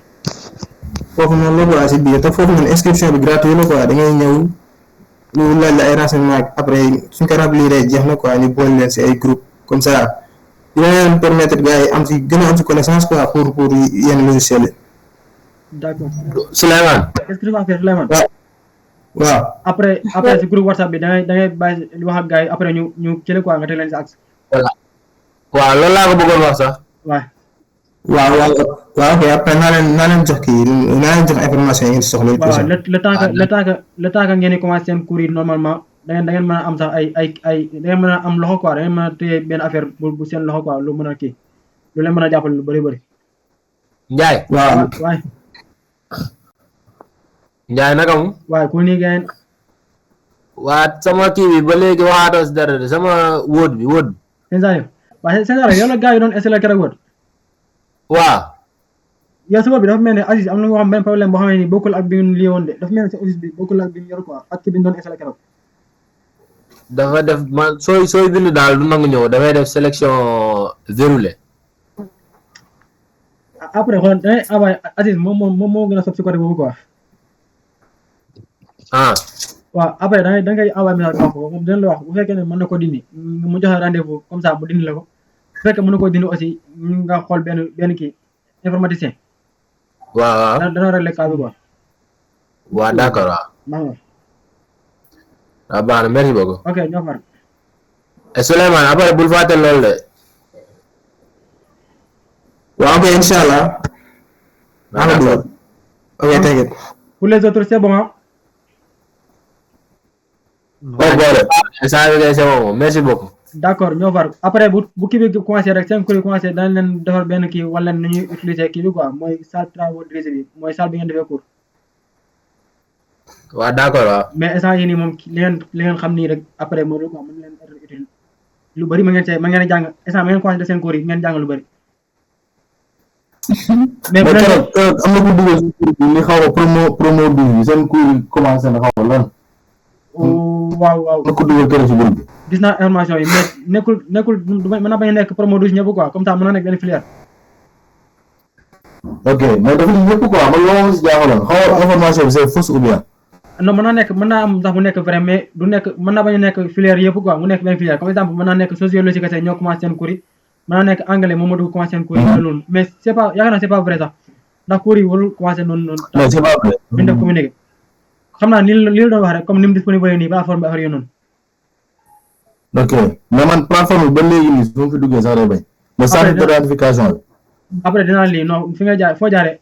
foofu noonu la quoi si biir te foofu noonu inscription bi gratuit la quoi da ngay ñëw lu laaj la ay renseignement après suñ ko remplir jeex na quoi ñu boole leen si ay groupe comme ça dina leen permettre gars yi gën a am si connaissance quoi pour yenn logiciel yi. d'accord Souleymane qu'est-ce que tu vas faire Souleymane waaw après si groupe WhatsApp bi da ngay bàyyi wax ak gars yi après ñu jëlee quoi nga teg leen si axe voilà waaw loolu laa ko bëggoon wax sax waaw ok après naa leen jox information yi ngeen soxla. waaw le temps que ngeen di commencé seen cours yi normalement da ngeen mën a am sax ay da ngeen mën a am loxo quoi da ngeen mën a téye benn affaire bu seen loxo quoi lu mën a kii lu leen mën a jàppale lu bëri Ndiaye waaye Ndiaye naka mu waaye ku nii ngeen waa sama kii bi ba léegi waxaatoo si dara de sama wóot bi waaye yow la gars yi doon installé keroog wóot waaw yow sa bopp bi dafa mel ne Aziz am na nga xam benn problème boo xam ne nii bokkul ak bi ñu lii woon de dafa mel ne sa Aziz bi bokkul ak bi ñu yor quoi ak ki bi ñu doon installé keroog dafa def man sooy bind daal du nangu ñëw dafay def sélection verrouillé après xool dangay envoyé Aziz moom moo gën a sob si côté boobu quoi waaw après da ngay envoyé message wax ko moom dina la wax bu fekkee ne mën na ko dindi mu joxe rendez-vous comme ça mu dindi la ko bu fekkee mën na ko dindi aussi nga xool benn kii informaticien waaw dana régler cas bi quoi waaw d'accord waaw baax na merci beaucoup ok ñoo far Souleymane après bul fàtte loolu de waaw ok inchallah ok t'inquiète pour les autres c'est bon hein merci beaucoup d'accord ñoo far après bu kii bi commencé rek seen kuréel commencé dañ leen defar benn kii wala nu ñuy utiliser kii bi quoi mooy salle travaux dirigés bi mooy salle bi ngeen defee cours waaw d'accord waaw mais instant yii nii moom li ngeen xam nii rek après moo quoi mën leen être utile lu bëri ma ngeen a jàng instant ma ngeen commencé def seen cours yi ngeen jàng lu bëri mais keroog am na ko dugal si cours bi li xaw a promo bi seen cours yi commencé na xaw a lan waaw na ko dugal keroog si groupe bi gis naa information yi mais nekkul mën naa bañ a nekk promo 12 ñëpp quoi comme ça mën naa nekk benn filière ok mais dafa ñëpp quoi man loolu si jaaxaloon xaw information bi c'est fausse ou bien non mën naa am sax mu nekk vrai mais du nekk mën naa bañ a nekk filière yëpp quoi mu nekk benn filière comme exemple mën naa nekk sociologie kese ñoo commencé seen cours yi mën naa nekk anglais moom moo dugg commencé seen cours yi loolu mais c'est pas yaakaar naa c'est pas vrai sax ndax cours yi warul commencé noonu mais c'est pas vrai duñ def communiqué xam naa li la doon wax rek comme ni mu disponible nii plateforme bi affaire yi noonu ok mais man plateforme ba léegi nii su ma fi duggee sax day bañ le centre de ratification bi après dinaa lii non fi nga jaar foo jaaree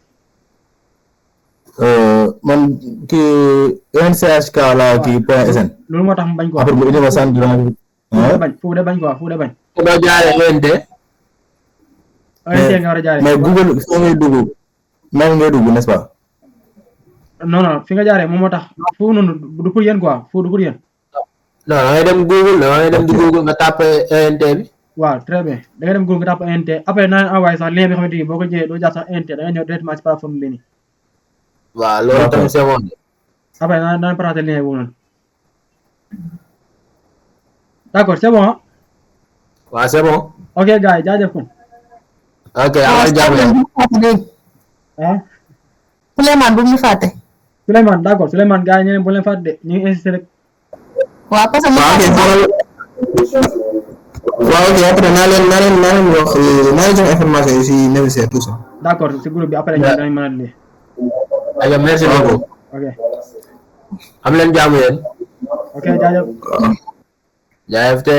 man kii NCHK la kii point sn loolu moo tax mu bañ ko après bu indi ma centre de ratification foofu de bañ quoi foofu de bañ doo jaaree ENT ENT nga war a jaaree. mais Google foo ngay dugg même ngay dugg n'est-ce pas. non non fi nga jaaree moom moo tax foofu noonu du pour yéen quoi foofu du pour yéen. non da ngay dem Google da ngay dem di Google nga tapé ENT bi. waaw très bien da nga dem Google nga tàpp ENT après naa leen envoyé sax lien bi xamante ni boo ko jëlee doo jaar sax ENT da nga ñëw directement ci plateforme bi nii. waaw loolu tamit c'est bon. après naa leen partager lien boobu noonu. d'accord c'est bon ah. waaw c'est bon. ok gars yi jaajëf kon. ok amal jàmm ah. Souleymane bu mu fàtte. Souleymane d'accord Souleymane gars yi ñu ne bu leen fàtte de ñu ngi insisté rek. waaw parce que waaw ok après naa leen wax naa leen jox information yi si négocier tout ça. d'accord ci groupe bi après ñu dañ mën a lii. aywa merci beaucoup. ok. am leen jàmm yéen. ok jaajëf. jaajëf te.